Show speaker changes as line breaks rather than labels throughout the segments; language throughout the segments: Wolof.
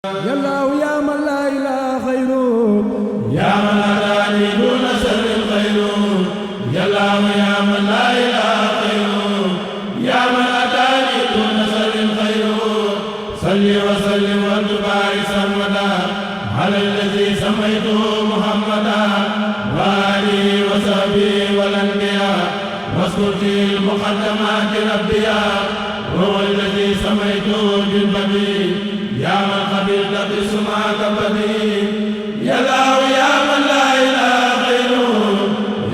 يا الله يا من لا إله غيره
يا من أتاني دون سر الخير يا الله يا من لا إله غيره يا من أتاني دون سر الخير صل وسلم وتبارك سرمدا على الذي سميته محمدا وآله وصحبه والأنبياء واذكر في المقدمات ربيا هو الذي سميته بالبديع يا من قبلت بسمعك بديع يا الله يا من لا إله غيره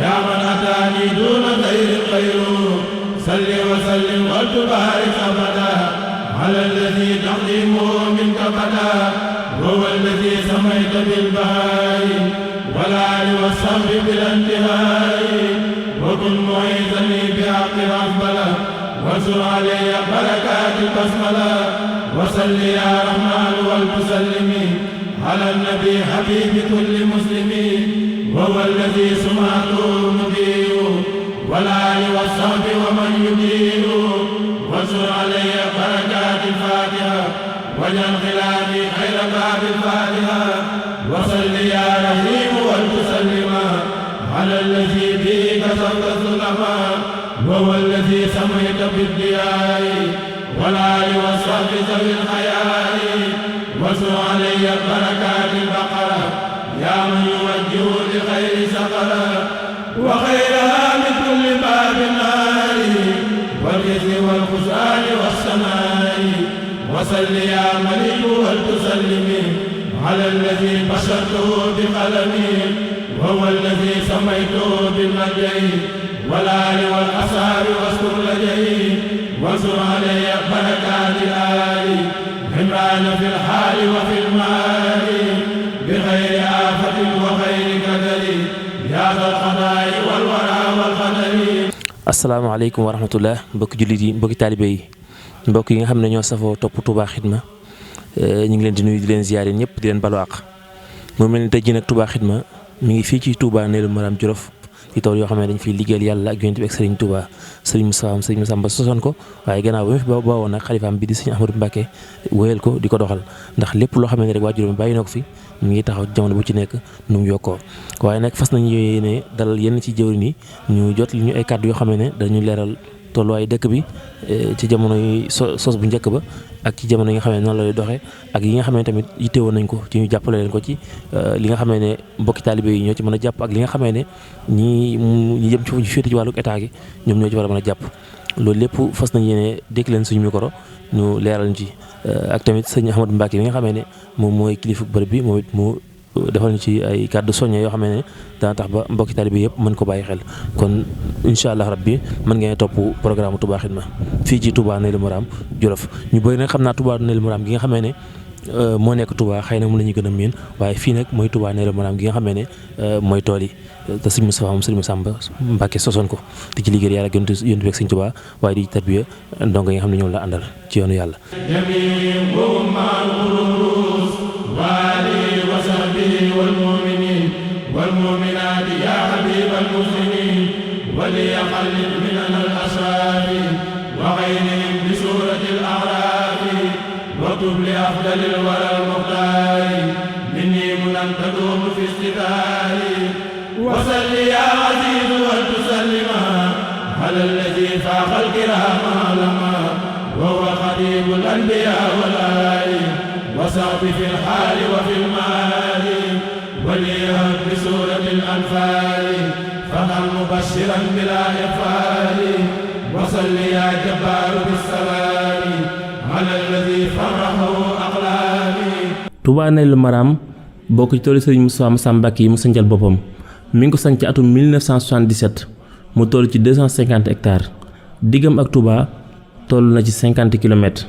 يا من أتاني دون غير غيره صل وسلم وتبارك أبدا على الذي تقديمه منك بدا هو الذي سميت بالبهاء والآل والصحب بلا انتهاء وكن معيذني بحق ربنا وانصر علي بركات البسملة وصل يا رحمن والمسلم على النبي حبيب كل مسلم وهو الذي سمعته مبين والآل والصحب ومن يدين وانصر علي بركات الفاتحة واجعل خلافي خير باب الفاتحة وصل يا رحيم والمسلم على الذي به كسرت الظلماء وهو الذي سميت بالضياء والآل والصحب ذوي الحياء وانصر علي بركات البقرة يا من يوجه لخير سقرة وخيرها من كل باب النار والإثم والخسران والسماء وصل يا ملك ولتسلم على الذي بشرته بقلمي وهو الذي سميته بالمجيء والآل والأصحاب واذكر لديه وانصر علي بركات الآل عمران في الحال وفي المال بخير آفة وخير قدر يا ذا القضاء والورى والقدر.
asalaamaaleykum wa rahmatullah mbokki jullit yi mbokki taalibe yi mbokk yi nga xam ne ñoo safoo topp Touba Xidma ñu ngi leen di nuyu di leen ziyaare ñëpp di leen balu àq mu mel ni tey jii nag Touba Xidma mi ngi fii ci Touba Nelou Maram Djolof ci tool yoo xam ne dañ fiy liggéeyal yàlla ak yonent bi ak Serigne Touba Serigne Moussa sosoon ko waaye gannaaw ba mu fi baawoon nag xalifaam bi di Serigne Ahmadou Mbacké wéyal ko di ko doxal ndax lépp loo xam ne rek waajur mi bàyyi na ko fi mu ngi taxaw jamono bu ci nekk nu mu yokkoo waaye nag fas nañu yéene dalal yenn ci jëwriñ yi ñu jot li ñu ay kàddu yoo xam ne dañu leeral tolluwaay dëkk bi ci jamono yi sos bu njëkk ba ak ci jamono yi nga xam ne noonu la lay doxee ak yi nga xam ne tamit yittewoon nañ ko ci ñu jàppale leen ko ci li nga xam ne mbokki taalibe yi ñoo ci mën a jàpp ak li nga xam ne ñi jëm ci féete ci wàllu état gi ñoom ñoo ci war a mën a jàpp loolu lépp fas nañ yéene dékk leen suñu micro ñu leeral ñu ci ak tamit sëñ Ahmadou Mbacké bi nga xam ne moom mooy kilifa bërëb bi moom it mu defal ñu ci ay kàddu soññe yoo xam ne dana tax ba mbokki taalibe yëpp mën ko bàyyi xel kon incha allah rabbi mën ngeen topp programme Touba Xidma fii ci Touba Nelou Maram Djolof ñu bëri nag xam naa Touba Nelou Maram gi nga xamee ne moo nekk Touba xëy na mu la ñuy gën a miin waaye fii nag mooy Touba Nelou Maram gi nga xamee ne mooy tool yi te sëñ Moustapha moom sëñ Moussa Mbacké sosoon ko di ci liggéey yàlla yonent bi ak sëñ Touba waaye di tarbiya ndongo yi nga xam ne ñoom la àndal ci yoonu yàlla
والمؤمنين والمؤمنات يا حبيب المسلمين وليقلد مننا الأسرار وغيرهم بسورة الأعراف وتب لأفضل الورى المختار مني منن تدوم في استداري وصل يا عزيز وتسلم على الذي فاق الكرام علما وهو خطيب الأنبياء والآل وصعب في الحال وفي المال وليهب بسورة الأنفال فقل مبشرا بلا إغفال وصل يا جبار بالسلام على الذي فرحه أقلامي.
Touba Nelou Maram bokk ci toolu Serigne Moussa Mbacké yi mu sancal boppam mi ngi ko sanc ci atum 1977 mu toll ci 250 hectares diggam ak Touba toll na ci 50 kilomètres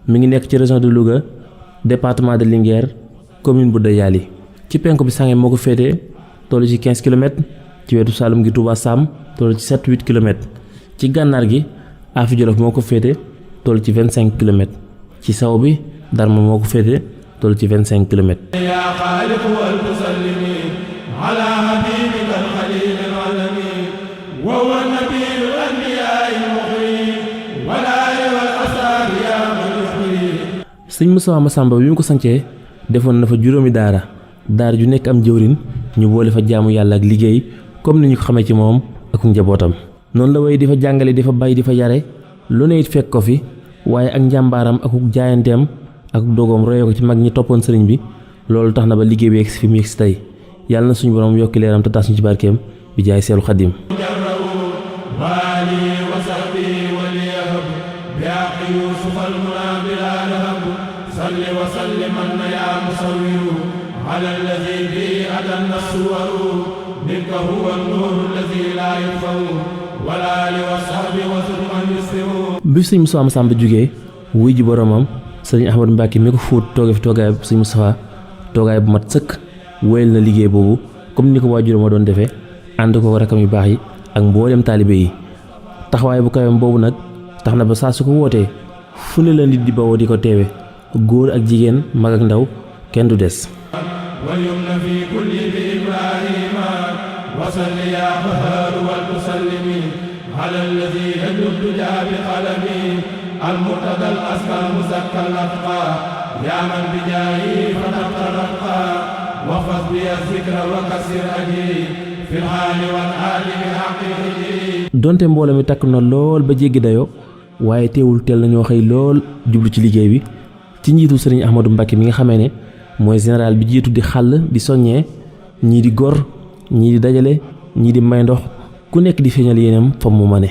mi ngi nekk ci région de Louga département de Linguère commune bu Dayali ci penku bi Sange moo ko féetee toll ci 15 kilomètres ci wetu Saloum gi Touba Sam toll ci 7-8 kilomètres ci gànnaar gi Afi Jolof moo ko féete toll ci 25 kilomètres ci saw bi Darma moo ko féete toll ci 25 kilomètres.
yaa xaaliq wal musallimin ala habibika al khalil al alamin wa huwa nabiyul anbiya al mukhrim wala
sëñ Moustapha Massamba bi mu ko sancee defoon na fa juróomi daara ju nekk am jëwrin ñu boole fa jaamu yàlla ak liggéey comme ni ñu ko xamee ci moom ak njabootam. noonu la way di fa jàngale di fa bay di fa yare lu ne it fekk ko fi waaye ak njàmbaaram ak jaayanteem ak dogoom royee ko ci mag ñi toppoon sëriñ bi loolu tax na ba liggéey bi yegg si fi mu yegg si tey yàlla na suñu borom yokki leeram te taas ñu ci barkeem bi jaay seelu xadim.
على الذي به أتم الصور منك هو النور الذي لا يطفأ ولا لوصحب وثم يسلم.
bi sëñ Moustapha Massamba jógee wuy ji boromam sëriñ Ahmadou Mbacké mi ko fóot tooge fi toogaay bu sëñ Moustapha toogaay bu mat sëkk wéyal na liggéey boobu comme ni ko waajuram ma doon defee ànd ko rakam yu baax yi ak mboolem taalibe yi taxawaay bu kawam boobu nag tax na ba saa su ko wootee fu ne la nit di bawoo di ko teewe góor ak jigéen mag ak ndaw kenn du des.
واليمن في كل بإبراهيم وصل يا قهار والمسلم على الذي يجد جاب قلمي المرتضى الأسمى المزكى الأتقى يا من بجاهه فتبت الرقى واحفظ بي الذكر وكسر أجري في الحال والآل بحقه.
donte mbooloo mi takk na lool ba jéggi dayoo waaye teewul teel nañoo xëy lool jublu ci liggéey bi ci njiitu sëriñ Ahmadou Mbacké mi nga xamee ne mooy général bi jiitu di xàll di soññee ñii di gor ñii di dajale ñii di may ndox ku nekk di feeñal yéenam fa mu mane.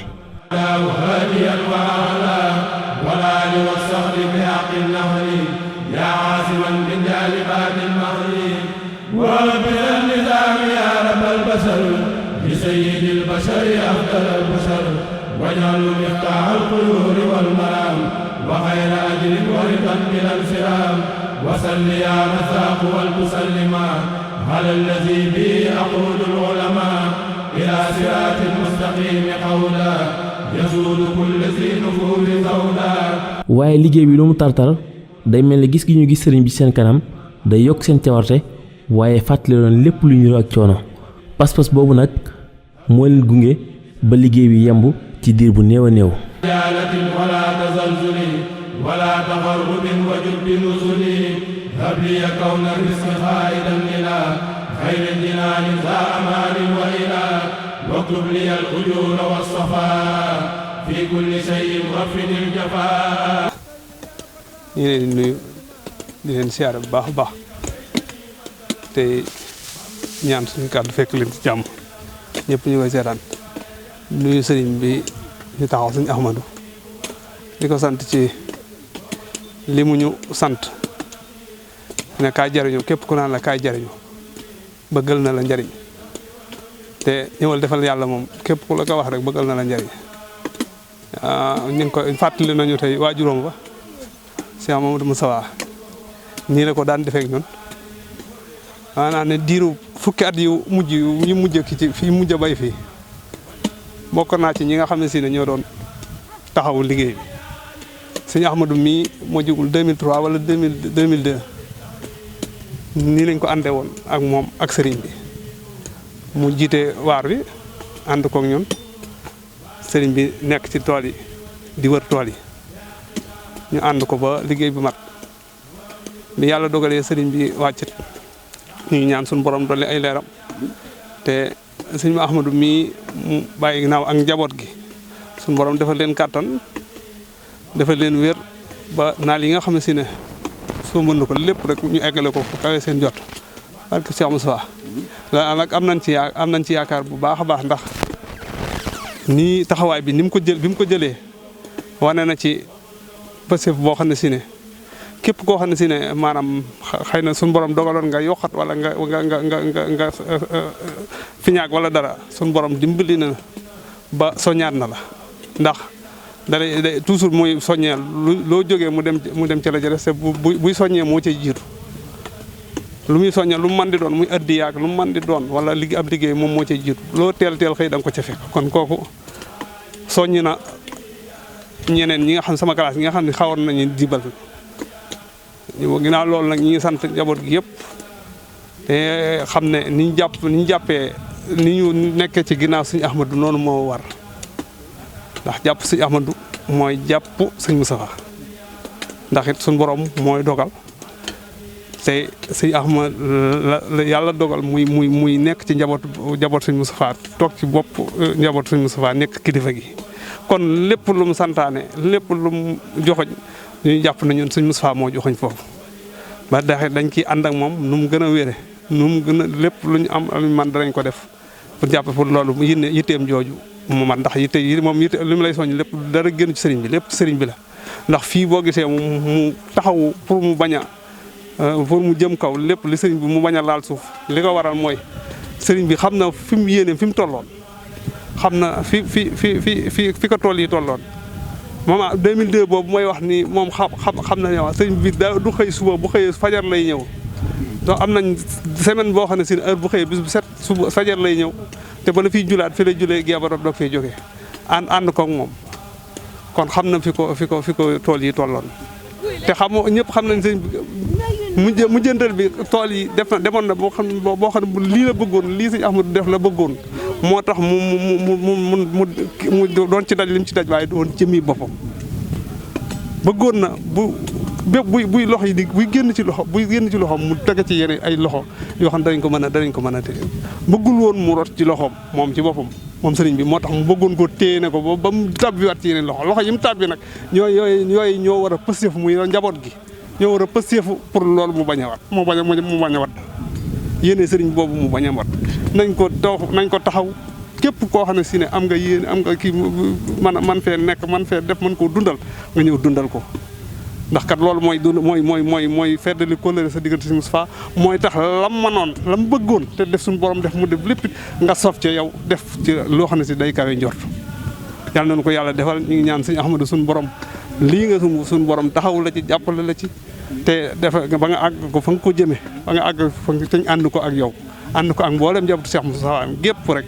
وصل يا رزاق والمسلما على الذي به أقود العلماء إلى صراط المستقيم قولا يزول كل ذي نفور ذولا.
waaye liggéey bi lu mu tartar day mel ni gis gi ñu gis sëriñ bi seen kanam day yokk seen cawarte waaye fàttali loon lépp lu ñu ak coono pas-pas boobu nag moo leen gunge ba liggéey bi yemb ci diir bu néew a néew.
ولا تغرب وجب نزلي هب لي كون الرزق خائدا إلى خير الجنان ذا أمان وإلى واكتب لي الأجور والصفاء في كل شيء وفد الجفاء.
ñu leen di nuyu di leen siyaare bu baax a baax te ñaan suñu kàddu fekk leen ci jàmm ñëpp ñu koy seetaan nuyu sëriñ bi ñu taxaw sëñ Ahmadou di ko sant ci li mu ñu sant ne kaay jariñu képp ku naan la kaay jariñu bëggal na la njariñ te ñëwal defal yàlla moom képp ku la ko wax rek bëggal na la njariñ ñu ngi ko fàttali nañu tey waajuróom ba Cheikh Mamadou Moustapha nii la ko daan defeek ñun maanaam ne diiru fukki at yu mujj ki ci fii mujj a bay fii bokk naa ci ñi nga xam ne si ne ñoo doon taxawu liggéey bi sëñ Ahmadou mii moo jugul 2003 wala 2002 nii lañ ko àndee woon ak moom ak sëriñ bi mu jiite waar wi ànd koog ñun sëriñ bi nekk ci tool yi di wër tool yi ñu ànd ko ba liggéey bi mat bi yàlla dogalee sëriñ bi wàccit ñu ñaan suñu borom dolli ay leeram te sëñ Ahmadou mii mu bàyyi ginnaaw ak njaboot gi suñu borom defal leen kàttan defal leen wér ba naal yi nga xam ne si ne soo mën na ko lépp rek ñu eggale ko fu kawe seen jot barke Cheikh Moussa la nag am nañ ci yaakaar bu baax a baax ndax nii taxawaay bi ni mu ko jëlee wane na ci pësef boo xam ne si ne képp koo xam ne si ne maanaam xëy na suñu borom dogaloon nga yokkat wala nga fiñaak wala dara suñu borom dimbali na ba soñaat na la ndax dalay toujours muy soññeel loo jógee mu dem ca la jële c'est buy soññee moo cay jiitu lu muy soññee lu mu mën di doon muy addi yaak lu mu mën di doon wala ab liggéey moom moo cay jiitu loo teel xëy da nga ko ca fekk kon kooku soññ na ñeneen ñi nga xam sama classe ñi nga xam ne xawoon nañu jibal ginnaaw loolu nag ñi ngi sant njaboot gi yëpp te xam ne ni ñu jàppee ni ñu nekkee ci ginnaaw sëñ Ahmadou noonu moo war ndax jàpp sëñ Ahmadou mooy jàpp sëñ Moustapha ndax it suñu borom mooy dogal te sëñ Ahmad la yàlla dogal muy nekk ci njaboot sëñ Moustapha toog ci bopp njaboot sëñ Moustapha nekk kilifa gi kon lépp lu mu santaane lépp lu mu joxoñ ñuy jàpp na ñun sëñ Moustapha moo joxoñ foofu ba dañ ciy ànd ak moom nu mu gën a wére nu mu gën a lépp lu ñu am man danañ ko def pour jàpp pour loolu yitteem jooju mu man ndax yitte li mu lay soññ lépp dara génn ci sëriñ bi lépp ci sëriñ bi la ndax fii boo gisee mu taxawu pour mu bañ a pour mu jëm kaw lépp li sëriñ bi mu bañ a laal suuf li ko waral mooy sëriñ bi xam na fi mu yéene fi mu tolloon xam na fi ko tool yi tolloon moom 2002 boobu mooy wax ni moom xam na ne waa sëriñ bi du xëy suba bu xëyee fajar lay ñëw donc am nañ semaine boo xam ne si heure bu xëyee bis bu set suba fajar lay ñëw te ba la fiy julaat fi lay julee geebarot doog fay jógee ànd koog moom kon xam na fi ko tool yi tolloon te ñëpp xam nañ sëriñ bi mujjantal bi tool yi demoon na boo xam ne lii la bëggoon lii sëñ Ahmadu def la bëggoon moo tax mu doon ci daj lim ci daj waaye doon jëmmi boppam bëggoon na buy loxo yi buy génn ci loxo mu tege ci yeneen ay loxo yoo xam ne danañ ko mën a téye bëggul woon mu rot ci loxoom moom ci boppam moom sëriñ bi moo tax mu bëggoon ko téye ne ko ba mu tàbbiwaat ci yeneen loxo yi mu tàbbi nag yooyu ñoo war a pëstéef muy njaboot gi ñoo war a pëstéefu pour loolu mu bañ a wat yéene sëriñ boobu mu bañ a wat nañ ko taxaw képp koo xam ne si ne am nga yéene am nga kii man fee nekk man fee def mën koo dundal nga ñëw dundal ko ndax kat loolu mooy feddali kóllëre sa diggante si Moustapha mooy tax lam manoon lam bëggoon te def suñu borom def mu def lépp nga sof ci yow def ci loo xam ne si day kawe njort yàlla nañu ko yàlla defal ñu ngi ñaan sëñ Ahmadou suñu borom lii nga suñu borom taxaw la ci jàppale la ci te defe ba nga àgg ko fa nga ko jëmee ba nga àgg fa nga teñ ànd ko ak yow ànd ko ak mboolem njabootu Cheikh Moustapha gépp rek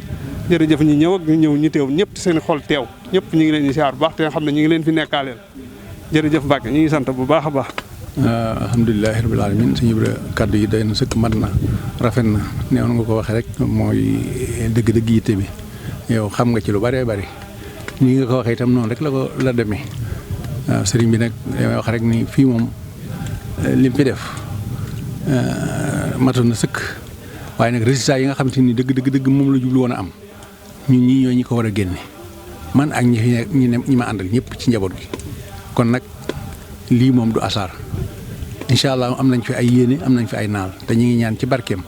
jërëjëf ñi ñëw ak ñu ñëw ñu teew ñëpp seen xol teew ñëpp ñu ngi leen di siyaar bu baax te nga xam ne ñu ngi leen fi nekkaaleel jërëjëf Mbacke ñu ngi sant bu baax a baax.
alhamdulilah rabbil alamin suñu kàddu yi doy na sëkk mat na rafet na neew nga ko waxee rek mooy dëgg-dëgg yitte bi yow xam nga ci lu bëree bëri nii nga ko waxee itam noonu rek la demee waaw sëriñ bi nag damay wax rek ni fii moom lim fi def matoon na sëkk waaye nag résultat yi nga xam te ni dëgg moom la jublu woon a am ñun ñii ñoo ñi ko war a génne man ak ñi ma àndal ñëpp ci njaboot gi kon nag lii moom du asaar incha allah am nañ fi ay yéene am nañ fi ay naal te ñu ngi ñaan ci barkeem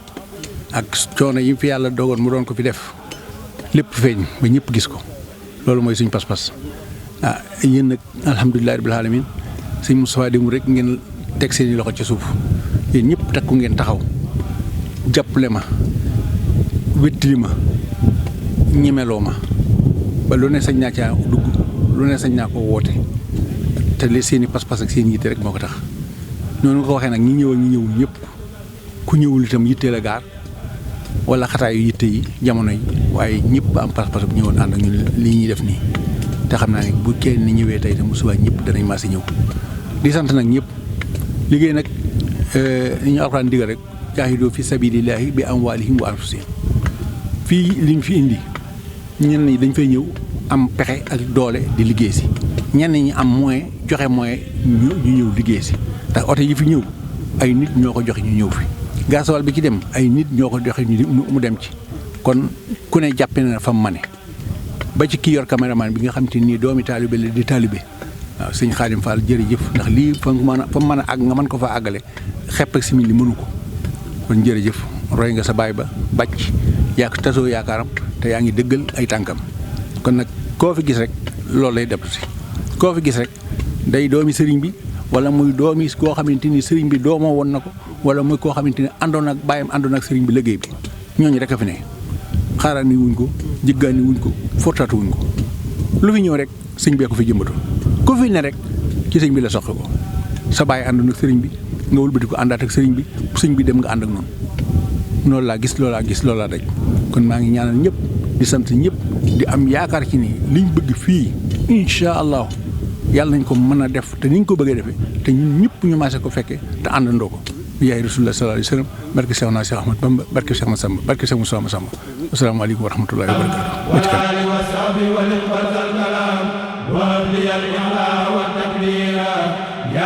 ak coono yi fi yàlla dogoon mu doon ko fi def lépp feeñ ba ñëpp gis ko loolu mooy suñ pas-pas yéen nag alhamdulilah rabbil alamin sëñ Moustapha Dimou rek ngeen teg seen i loxo ci suuf yéen ñëpp takku ngeen taxaw jàppale ma wéttali ma ñemeloo ma ba lu ne sañ naa caa dugg lu ne sañ naa ko woote te li seen i pas-pas ak seen yitte rek moo ko tax noonu nga ko waxee nag ñi ñëwal ñi ñëwul ñëpp ku ñëwul itam yitte la gaar wala xataayu yitte yi jamono yi waaye ñëpp am pas-pas bu ñëwoon ànd ak ñun lii ñuy def nii te xam naa ne bu kenn ni ñëwee tey itam bu subaa ñëpp danañ maase ñëw di sant nag ñëpp liggéey nag li ñu alxuraan digal rek jaahidoo fi sabilillahi bi amwaalihim wa anfusihim fii liñ fi indi ñenn ñi dañ fay ñëw am pexe ak doole di liggéey si ñenn ñi am moyen joxe moyen ñu ñëw liggéey si ndax oto yi fi ñëw ay nit ñoo ko joxe ñu ñëw fi gasoil bi ci dem ay nit ñoo ko joxe mu dem ci kon ku ne jàppe na fa mu mane ba ci kii yor caméraman bi nga xam te nii doomi taalibe la di taalibe waaw sëñ Xaadim Fall jërëjëf ndax lii fa mu mën a àgg nga mën ko fa àggale xepp ak simili mënu ko kon jërëjëf roy nga sa baay ba bàcc yaa ko tasoo yaakaaram te yaa ngi dëggal ay tànkam kon nag koo fi gis rek loolu lay def si koo fi gis rek day doomi sëriñ bi wala muy doomi koo xamante ni sëriñ bi doomoo woon na ko wala muy koo xamante ni àndoon ak baayam àndoon ak sëriñ bi liggéey bi ñooñu rek a fi ne xaaraani wuñ ko jiggaani wuñ ko fortaatu wuñ ko lu fi ñëw rek sëñ bee ko fi jëmbatu ku fi ne rek ci sëñ bi la soqe ko sa baay àndoon ak sëriñ bi nga wëlbati ko àndaat ak sëriñ bi sëñ bi dem nga ànd ak noonu loolu laa gis loolu laa daj kon maa ngi ñaanal ñëpp di sant ñëpp di am yaakaar ci ni liñ bëgg fii incha allah yàlla nañ ko mën a def te niñ ko bëggee defee te ñun ñëpp ñu maase ko fekkee te àndandoo ko yaay rasulullah sallallahu alayhi wa sallam barke Cheikh naa Cheikh Ahmad Bamba barke Cheikh Massamba barke Cheikh Moussa Massamba asalaamaaleykum wa rahmatullahi wa barakatuh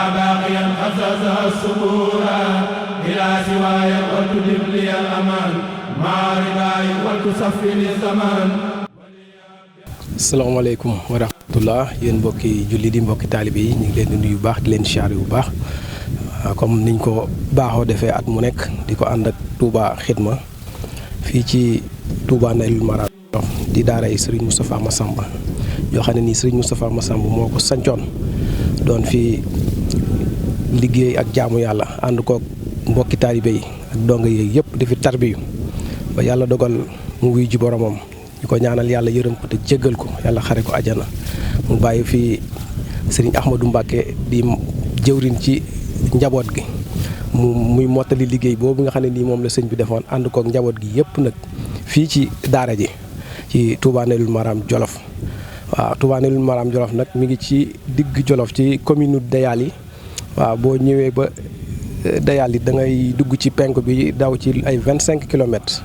يا باقيا خصص الصبور إلى سواي وتدم لي الأمان مع رضاي وتصفي للزمان.
asalaamaaleykum wa rahmatullah yéen mbokki julli di mbokki taalibe yi ñu ngi leen di nuyu bu baax di leen siyaare bu baax comme niñ ko baaxoo defee at mu nekk di ko ànd ak Touba Xidma fii ci Touba Naylul Maram di daaray Serigne Moustapha Massamba yoo xam ne nii Serigne Moustapha Massamba moo ko sancoon doon fi liggéey ak jaamu yàlla ànd koog mbokki taalibe yi ak donga yi yëpp di fi tarbiyu ba yàlla dogal mu wuy ji boromam. ñu ko ñaanal yàlla yërëm ko te jéggal ko yàlla xare ko ajana mu bàyyi fii Serigne Ahmadou Mbacké di jëwriñ ci njaboot gi muy mottali liggéey boobu nga xam ne nii moom la sëñ bi defoon ànd kook njaboot gi yëpp nag fii ci daara ji ci Touba Naylul Maram Jolof waaw Touba Naylul Maram Jolof nag mi ngi ci digg Jolof ci commune Dayal yi waaw boo ñëwee ba Dayal yi da ngay dugg ci penk bi daw ci ay 25 kilomètres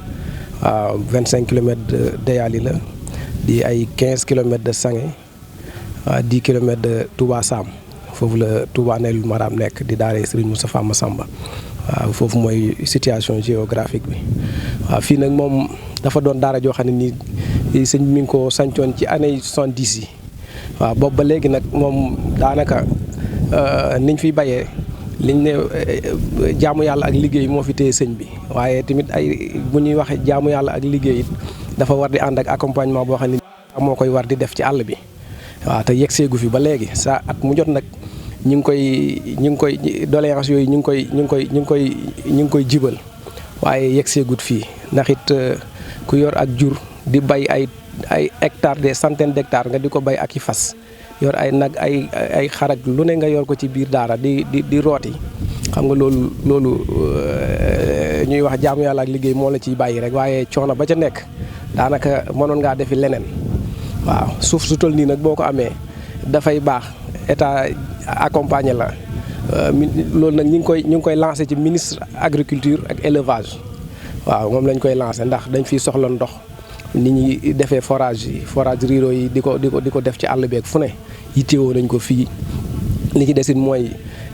waaw 25 kilomètres de Dayali la di ay 15 kilomètres de Sange waaw 10 kilomètres de Touba Sam foofu la Touba Naylul Maram nekk di daaree Serigne Moustapha Massamba waaw foofu mooy situation géographique bi waaw fii nag moom dafa doon daara joo xam ne nii sëñ mi ngi ko sancoon ci année 70 yi waaw boobu ba léegi nag moom daanaka niñ fiy bayee liñ ne jaamu yàlla ak liggéey moo fi téye sëñ bi waaye tamit ay bu ñuy waxee jaamu yàlla ak liggéey it dafa war di ànd ak accompagnement boo xam ne moo koy war di def ci àll bi waaw te yegg seegu fi ba léegi sa at mu jot nag ñu ngi koy doléance yooyu ñu ngi koy jibal waaye yegg seegut fii ndax it ku yor ak jur di bay ay hectares des centaines d'hectares nga di ko bay ak i fas yor ay nag ay xarak lu ne nga yor ko ci biir daara di rooti xam nga loolu ñuy wax jaamu yàlla ak liggéey moo la ciy bàyyi rek waaye coono ba ca nekk daanaka mënoon ngaa defi leneen waaw suuf su toll nii nag boo ko amee dafay baax état accompagner la loolu nag ñu ngi koy lancé ci ministre agriculture ak élevage waaw moom lañ koy lancé ndax dañ fiy soxla ndox nit ñi defee forage ruraux yi di ko def ci àll beeg fu ne yittewoo nañ ko fii li ci desit mooy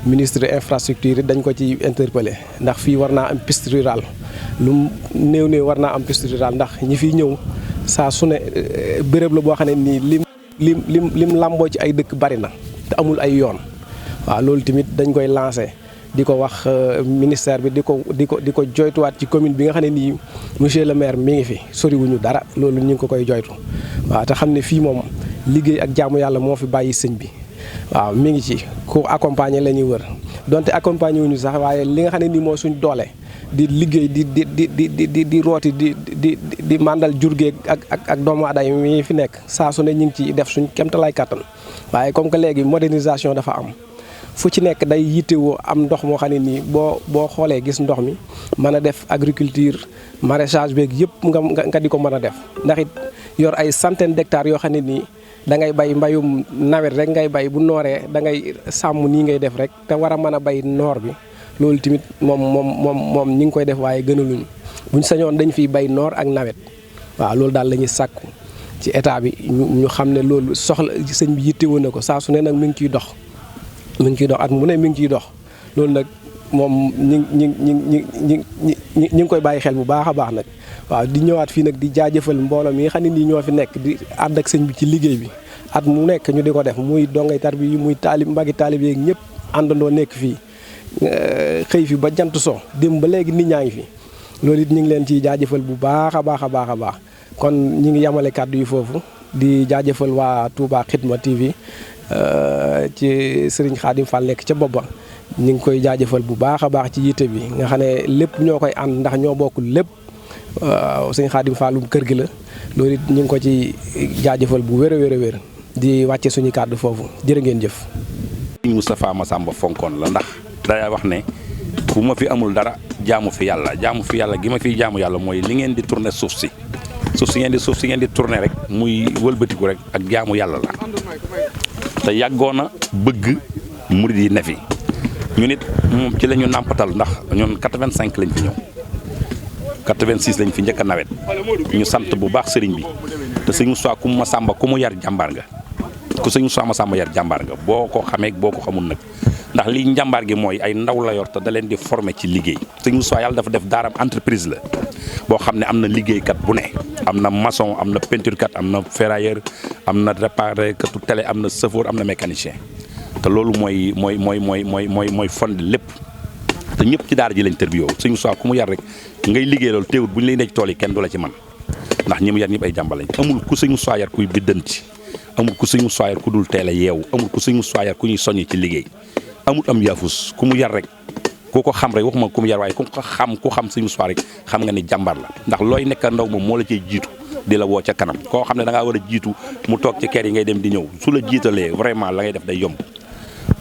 ministre infrastructure yi dañ ko ci interpellé ndax fii war naa am piste rurale lu néew war naa am piste rurale ndax ñi fiy ñëw saa su ne béréb la boo xam ne nii lim làmboo ci ay dëkk bari na te amul ay yoon waaw loolu tamit dañ koy lancé di ko wax ministère bi di ko joytuwaat ci commune bi nga xam ne nii monsieur le maire mi ngi fi soriwuñu dara loolu ñu ngi ko koy joytu waaw te xam ne fii moom liggéey ak jaamu yàlla moo fi bàyyi sëñ bi waaw mi ngi ci ku accompagner la ñuy wër donte accompagner wuñu sax waaye li nga xam ne nii moo suñ doole di liggéey di rooti di màndal jurgeeg ak doomu aadama yi fi nekk saa su ne ñu ngi ci def suñ kemtalaay kàttan waaye comme que léegi modernisation dafa am fu ci nekk day yittewoo am ndox moo xam ne nii boo xoolee gis ndox mi mën a def agriculture maraîchage beeg yëpp nga di ko mën a def ndax it yor ay centaine d'hectares yoo xam ne nii da ngay bay mbayum nawet rek ngay bay bu nooree da ngay sàmm nii ngay def rek te war a mën a bay noor bi loolu tamit moom ñi ngi koy def waaye gënaluñu buñ sañoon dañ fiy bay noor ak nawet waaw loolu daal la ñuy sàkku ci état bi ñu xam ne loolu soxla sëñ bi yittewoo na ko saa su ne nag mi ngi ciy dox at mu ne mi ngi ciy dox loolu nag moom ñi ngi koy bàyyi xel bu baax a baax nag waaw di ñëwaat fii nag di jaajëfal mbooloo mi nga xam ne nii ñoo fi nekk di ànd ak sëñ bi ci liggéey bi at mu nekk ñu di ko def muy dongay tarbi yi muy mbagi taalib yeeg ñëpp àndandoo nekk fii xëy fi ba jant so dem ba léegi nit ñaa ngi fi loolu it ñu ngi leen ciy jaajëfal bu baax a baax a baax a baax kon ñi ngi yamale kàddu yi foofu di jaajëfal waa Touba Xidma TV ci Serigne Khadim Fall nekk ca bopp ba ñu ngi koy jaajëfal bu baax a baax ci yitte bi nga xam ne lépp ñoo koy ànd ndax ñoo bokkul lépp Serigne Khadim Fallum kër gi la loolu it ñu ngi ko ci jaajëfal bu wér a wér di wàcce suñu kàddu foofu jërë ngeen jëf.
Serigne Moustapha Massamba fonkoon la ndax day wax ne bu ma fi amul dara jaamu fi yàlla gi ma fiy jaamu yàlla mooy li ngeen di tourner suuf si ngeen di tourner rek muy wëlbatiku rek ak jaamu yàlla la te yàggoon na bëgg murid yi ne fi ñu nit moom ci la ñu nàmpatal ndax ñun 85 lañ fi ñëw 86 lañ fi njëkk a nawet ñu sant bu baax sëriñ bi te sëñ Moustapha ku mu yar jàmbaar nga ku sëñ Moustapha Massamba yar jàmbaar nga boo ko xamee boo ko xamul nag ndax lii njàmbaar gi mooy ay ndaw la yor te da leen di former ci liggéey sëñ Moussa yàlla dafa def daaram entreprise la boo xam ne am na liggéeykat bu ne am na maçon am na peinture kat am na ferrailleur am na réparé katu télé am na chauffeur am na mécanicien te loolu mooy fond lépp te ñëpp ci daara ji lañ tërbiyoo sëñ Moussa ku mu yar rek ngay liggéey loolu teewut bu ñu lay nekk tool yi kenn du la ci man ndax ñi mu yar ñëpp ay jàmbal lañ amul ku sëñ Moussa yar kuy biddanti amul ku sëñ Moussa yar ku dul teel a yeewu amul ku sëñ Moussa yar ku ñuy soññi ci liggéey amul am yaafus ku mu yar rek ku ko xam rek waxuma ku mu yar waaye ku xam sëñ Moussa rek xam nga ni jàmbar la ndax looy nekk ndaw moom moo la cay jiitu di la woo ca kanam koo xam ne da ngaa war a jiitu mu toog ci kër yi ngay dem di ñëw su la jiitalee vraiment la ngay def day yomb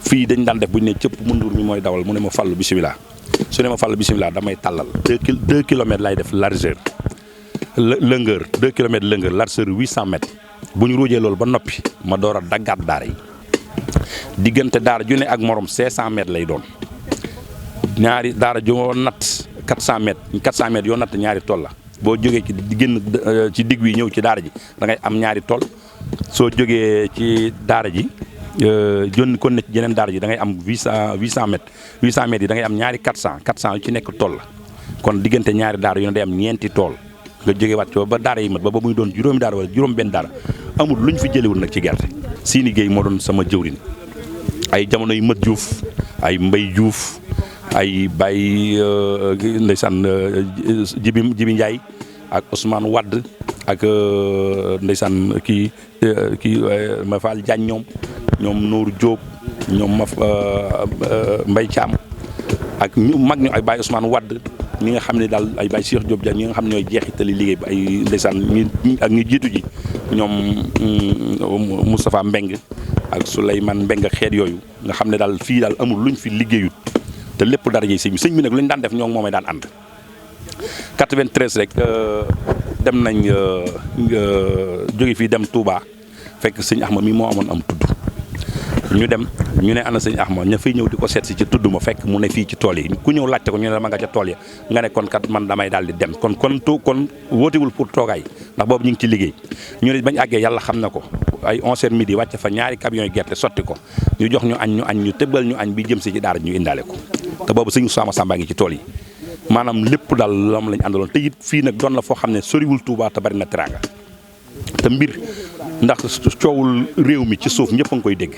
fii dañ daan def bu ñu ne cëpp mundur mi mooy dawal mu ne ma Fallou bisimilah su ne ma Fallou bisimilah damay tàllal 2 kilomètres lay def largeur longueur 2 kilomètres longueur largeur 800 mètres bu ñu ruujee loolu ba noppi ma door a daggaat daara yi diggante daara ju ne ak morom 500 mètres lay doon ñaari daara joo natt 400 mètres yoo natt ñaari tool la boo jógee ci génn ci digg wi ñëw ci daara ji da ngay am ñaari tool soo jógee ci daara ji jonni kon ne ci jeneen daara ji da ngay am 800 mètres yi da ngay am ñaari 400 yu ci nekk tool la kon diggante ñaari daara yu ne day am ñeenti tool nga jógee wàcc ba daara yi mat ba muy doon juróomi daara wala juróom benn daara amul lu ñu fi jëlewul nag ci gerte Sini Gueye moo doon sama jëwrin ay jamono yu Mat Diouf ay Mbay Diouf ay Baye ndeysaan Jibi Ndiaye ak Ousmane Wade ak ndeysaan kii ma Fall Diagne ñoom Nour Diop ñoom Mbay Thiam ak ñu mag ñu ay Baye Ousmane Wade ñi nga xam ne daal ay Baye Cheikh Diop Diagne ñi nga xam ne ñooy jeexitali liggéey bi ay ndeysaan ak ñu jiitu ji ñoom Moustapha Mbeng ak Souleymane Mbeng ak xeet yooyu nga xam ne daal fii daal amul luñ fi liggéeyut te lépp dara ji sëñ bi nag lu ñu daan def ñoo ngi moomay daan ànd 93 rek dem nañ jóge fii dem Touba fekk sëñ Axma mi moo amoon am tudd ñu dem ñu ne ana sëñ Axma ña fay ñëw di ko seet si ci tudd ma fekk mu ne fii ci tool yi ku ñëw laajte ko ñu ne ma nga ca tool ya nga ne kon kat man damay daal di dem kon wóotewul pour toogaay ndax boobu ñu ngi ci liggéey ñu ne bañ àggee yàlla xam na ko ay 11h midi wàcce fa ñaari camion yi gerte sotti ko ñu jox ñu añ ñu tëbbal ñu añ bi jëm si ci daara ñu indaale ko te boobu sëñ Sama Samba ngi ci tool yi maanaam lépp daal lam lañ àndaloon te it fii nag doon la foo xam ne soriwul Touba te bari na teraanga te mbir ndax coowul réew mi ci suuf ñëpp a ngi koy dégg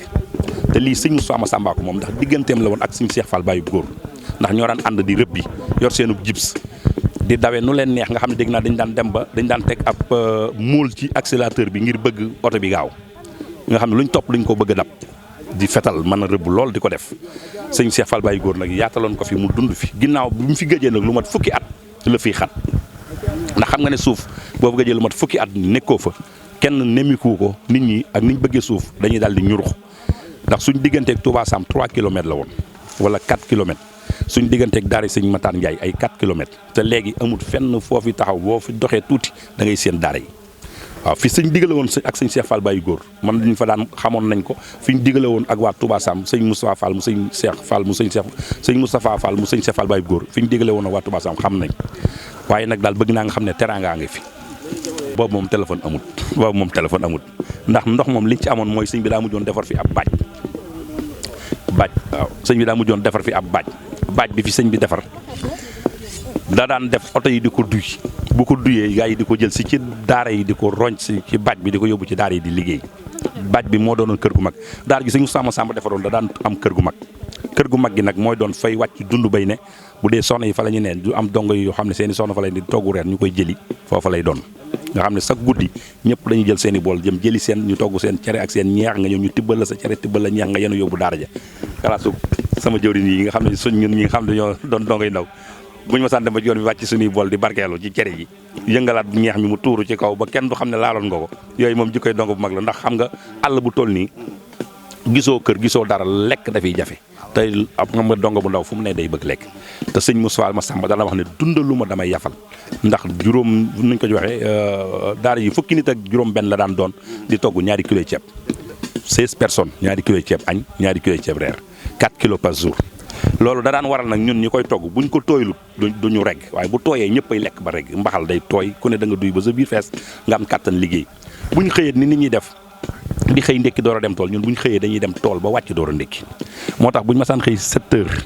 te lii sëñ Sama Samba ko moom ndax digganteem la woon ak sëñ Cheikh Fall Baye góor ndax ñoo daan ànd di rëbbi yor seenu jibs di dawee nu leen neex nga xam ne dégg naa dañ daan dem ba dañ daan teg ab muul ci accélérateur bi ngir bëgg oto bi gaaw nga xam ne luñ topp luñ ko bëgg a dab di fetal mën a rëbb lool di ko def sëñ Cheikh Fall Baye góor nag yaataloon ko fi mu dund fi ginnaaw bi mu fi gëjee nag lu mat fukki at la fiy xat ndax xam nga ne suuf boobu gëjee lu mat fukki at nekkoo fa kenn nemmiku ko nit ñi ak niñ bëggee suuf dañuy daal di ñurux ndax suñ digganteeg Touba Sam 3 kilomètres la woon wala 4 kilomètres suñ digganteeg daara sëñ Mataan Ndiaye ay 4 kilomètres te léegi amul fenn foofu taxaw boo fi doxee tuuti da ngay seen daara yi waaw fi sëñ digale woon ak sëñ Cheikh Fall Baye góor man dañ fa daan xamoon nañ ko fi ñu digale woon ak waa Touba Sam sëñ Moustapha Fall mu sëñ Cheikh Fall mu sëñ Moustapha Fall mu sëñ Cheikh Fall Baye góor fi ñu digale woon ak waa Touba Sam xam nañ waaye nag daal bëgg naa nga xam ne teraanga ngi fi boobu moom téléphone amut ndax ndox moom liñ ci amoon mooy sëñ bi daa mujjoon defar fi ab baaj waaw sëñ bi daa mujjoon defar fi ab baaj bi fi sëñ bi defar da daan def oto yi di ko duy bu ko duyee gaa yi di ko jël si ci daara yi di ko roñ si ci baaj bi di ko yóbbu ci daara yi di liggéey baaj bi moo doonoon kër gu mag daara gi sëñ Sama Samba defaroon da daan am kër gu mag gi nag mooy doon fay wàcc dund bay ne bu dee soxna yi fa la ñu neen du am dongo yoo xam ne seeni soxna fa lay di toggu reer ñu koy jëli foofa lay doon nga xam ne sax guddi ñëpp dañuy jël seen i bool jëm jëli seen ñu togg seen cere ak seen ñeex nga ñëw ñu tibbal la sa cere tibbal la ñeex nga yenu yóbbu daara ja kalaasu sama jëwriñ yi nga xam ne suñ ñun ñi nga xam ne ñoo doon dongo yu ndaw buñu ma saan dem ba yoon bi wàcc suñuy bool di barkeelu ci cere ji yëngalaat bu ñeex mi mu tuuru ci kaw ba kenn du xam ne laaloon nga ko yooyu moom jikkoy dongo bu mag la ndax xam nga àll bu toll nii gisoo kër gisoo dara lekk dafay jafe tey am nga dongo bu ndaw fu mu ne day bëgg lekk te sëñ Moussa Massamba dana wax ne dundalu ma damay yafal ndax juróom nuñ ko waxee daara yi fukki nit ak juróom benn la daan doon di togg ñaari kiloy ceeb 16 personnes ñaari kiloy ceeb añ ñaari kiloy ceeb reer 4 kilos par jour loolu da daan waral nag ñun ñi koy togg buñ ko tooylut duñu regg waaye bu tooyee ñëpp ay lekk ba regg mbaxal day tooy ku ne da nga duy ba sa biir fees nga am kàttan liggéey buñ xëyee ni nit ñi def di xëy ndékki door a dem tool ñun bu ñu xëyee dañuy dem tool ba wàcc door a ndékki moo tax bu ñu masaan xëy 7 heures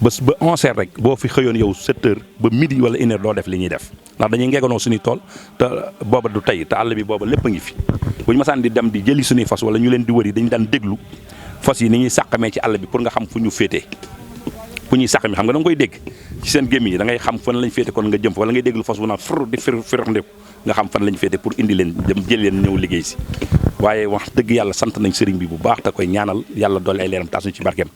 ba 11 heures rek boo fi xëyoon yow 7 heures ba midi wala 1 heure doo def li ñuy def ndax dañuy ngeeganoo suñuy tool te booba du tey te àll bi booba lépp a ngi fi bu ñu masaan di dem di jëli suñuy fas wala ñu leen di wëri dañu daan déglu fas yi ni ñuy sàqamee ci àll bi pour nga xam fu ñu féetee fu ñuy sàqami xam nga da nga koy dégg ci seen gémmiñ yi da ngay xam fan lañ féete kon nga jëm fa wala ngay déglu fas bu naan fur di fir ndeku nga xam fan lañ féete pour indi leen dem jël leen ñëw liggéey si waaye wax dëgg yàlla sant nañ sëriñ bi bu baax te koy ñaanal yàlla dolli ay leeram taas ñu ci barkeem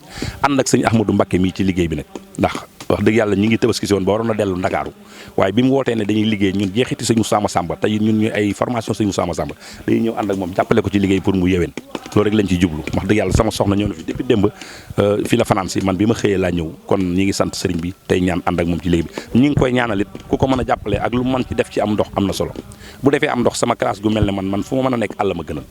ànd ak sëñ Ahmadou Mbacké mii ci liggéey bi nag ndax wax dëgg yàlla ñu ngi tabaski si woon ba waroon a dellu Ndakaaru waaye bi mu wootee ne dañuy liggéey ñun jeexiti sëñ Moussa Massamba te ñun ñu ay formation sëñ Moussa Massamba dañuy ñëw ànd ak moom jàppale ko ci liggéey pour mu yéwén loolu rek lañ ciy jublu wax dëgg yàlla sama soxna ñëw na fi depuis démb fi la fanaan si man bi ma xëyee laa ñëw kon ñi ngi sant sëriñ bi tey ñaan ànd ak moom ci liggéey bi ñi ngi koy ñaanal it ku ko mën a jàppale ak lu mën ci def ci am ndox am na solo bu defee am ndox sama classe gu mel ne man fu ma mën a nekk àll ma gënal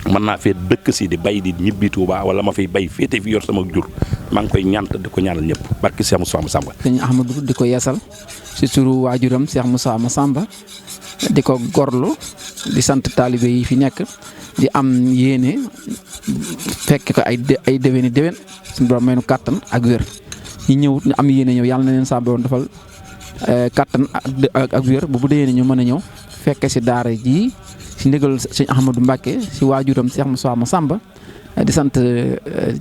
mën naa fee dëkk si di bay di ñibbi Touba wala ma fiy bay féete fi yor sama jur maa ngi koy ñaan di ko ñaanal ñëpp barki Cheikh Moussa Massamba.
sëñ Ahmadou di ko yeesal si turu waajuram Cheikh Moussa Massamba di ko gorlu di sant taalibe yi fi nekk di am yéene fekk ko ay déwéni déwén suñu borom may nu kàttan ak wér ñi ñëw ñu am yéene ñëw yàlla na leen saa borom defal kàttan ak wér bu déwénee ñu mën a ñëw fekke si daara ji si ndigal sëñ Ahmadou Mbacké si waajuram Cheikh Moussa Massamba di sant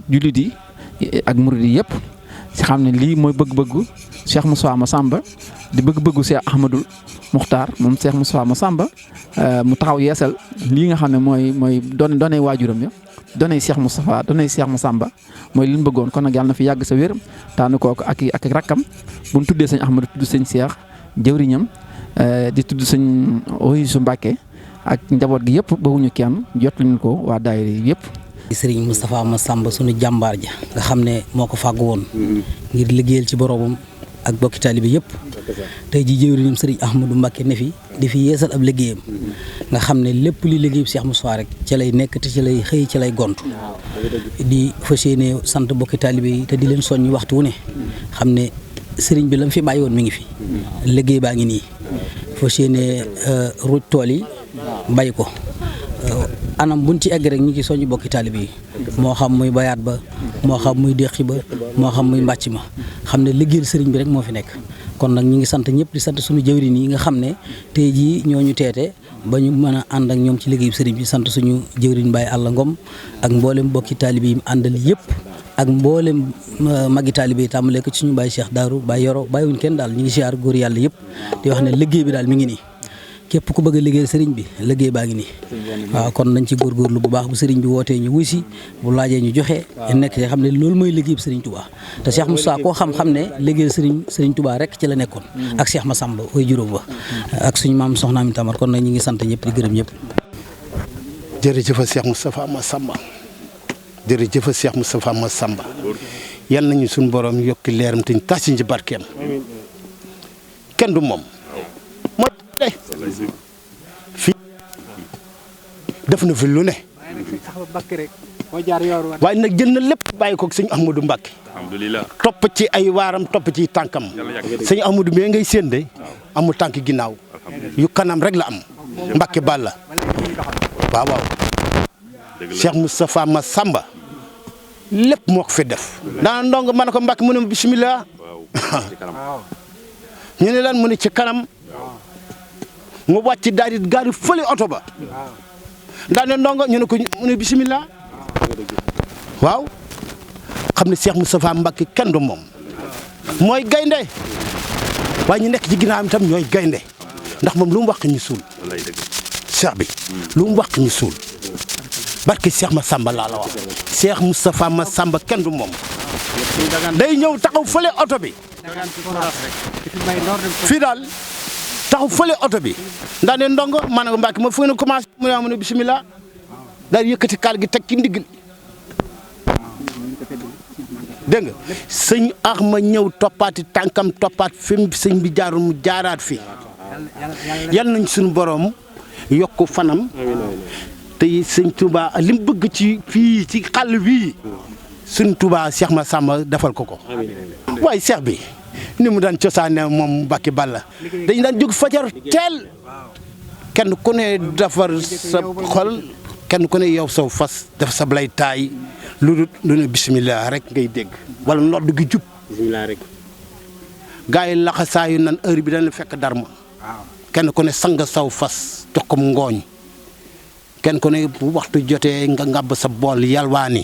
jullit yi ak murid yi yëpp si xam ne lii mooy bëgg-bëggu Cheikh Moussa Massamba di bëgg-bëggu Cheikh Ahmadou Muxtaar moom Cheikh Moussa Massamba mu taxaw yeesal lii nga xam ne mooy doonay waajuram ya doonay Cheikh Moustapha doonay Cheikh Massamba mooy li ñu bëggoon kon nag yàlla na fi yàgg sa wér taanu kooku ak rakkam bu ñu tuddee sëñ Ahmadou tudd sëñ Cheikh jëwriñam di tudd sëñ Oyusu Mbacké ak njaboot gi yëpp bëgguñu kenn jot lañu ko waa daayira yi yëpp.
Sëriñ Moustapha Massamba sunu jàmbaar ja nga xam ne moo ko fàggu woon ngir liggéeyal ci boroomam ak bokki taalibe yëpp tey ji jëwriñam sëriñ Ahmadou Mbacké ne fi di fi yeesal ab liggéeyam nga xam ne lépp li liggéeyu Cheikh Moustapha rek ci lay nekk te ci lay xëy ci lay gontu di fas yéene sant bokki taalibe yi te di leen soññ waxtu wu ne xam ne sëriñ bi la mu fi bàyyi woon mi ngi fi liggéey baa ngi nii fas yéene ruuj tool yi bay ko anam buñ ci egg rek ñu ngi soññu bokki taalibe yi moo xam muy bayaat ba moo xam muy déqi ba moo xam muy mbàcc ma xam ne liggéeyal sëriñ bi rek moo fi nekk kon nag ñu ngi sant ñëpp di sant suñu jëwriñ yi nga xam ne tey jii ñooñu teete ba ñu mën a ànd ak ñoom ci liggéeyu sëriñ bi sant suñu jëwriñ Baye Alla Ngom ak mboolem bokki taalibe yi mu àndal yëpp ak mboolem magi taalibe yi tàmbalee ko ci suñu Baye Cheikh Darou Baye Yoro bàyyiwuñ kenn daal ñu ngi siyaar góor yàlla yëpp di wax ne liggéey bi daal mi ngi nii képp ku bëgg a liggéey sëriñ bi liggéey baa ngi nii waaw kon nañ ci góorgóorlu bu baax bu sëriñ bi wootee ñu wuy si bu laajee ñu joxe nekk ci xam ne loolu mooy liggéey sëriñ Touba te Cheikh Moussa koo xam-xam ne liggéey sëriñ Touba rek ci la nekkoon ak Cheikh Massamba koy juróom ba ak suñu maam Soxna Ami Tamar kon nag ñu ngi sant ñëpp di gërëm ñëpp.
jërëjëf Cheikh Moustapha Massamba jërëjëf Cheikh Moustapha Massamba yal nañu suñu borom yokki leeram te ñu tas ci barkeem kenn du moom. fii def na fi lu ne waaye nag jël na lépp bàyyi ko sëñ Ahmadou Mbacké topp ci ay waaram topp ci tànkam sëñ Ahmadou mais ngay séende amul tànk ginnaaw yu kanam rek la am Mbacké Balla waaw Cheikh Moustapha Massamba lépp moo ko fi def daana ndong ma ne ko Mbacké mu ne bismillah ñu ne lan mu ne ci kanam mu wàcc daal di gaari fële oto ba daane ndongo ñu ne ko mu ne bisimilah waaw xam ne Cheikh Moustapha Mbacké kenn du moom mooy gaynde waaye ñu nekk ci ginnaawam itam ñooy gaynde ndax moom lu mu wax ñu suul Cheikh bi lu mu wax ñu suul barke Cheikh Massamba laa la wax Cheikh Moustapha Massamba kenn du moom day ñëw taxaw fële oto bi fii daal taxaw fële oto bi ndax ne ndongo maanaam Mbacké ma fu ngeen commencé mu ne bisimilah daal yëkkati kaal gi teg ci ndigg dégg nga sëñ Axma ñëw toppaati tànkam toppaat fi sëñ bi jaarul mu jaaraat fi yal nañ suñu borom yokk fanam te sëñ Touba li mu bëgg ci fii ci xàll bii suñ Touba Cheikh Massamba defal ko ko waaye Cheikh bi ni mu daan cosaane moom Mbacké Balla dañu daan jóg fajar teel kenn ku ne defar sa xol kenn ku ne yow saw fas def sa lay taay lu ne bisimilah rek ngay dégg wala nodd gi jub
bisimilah rek.
gaa yi laxasaayu nan heure bi dañ fekk darma kenn ku ne sang saw fas jox ko ngooñ kenn ku ne bu waxtu jotee nga ngàbb sa bool yalwaani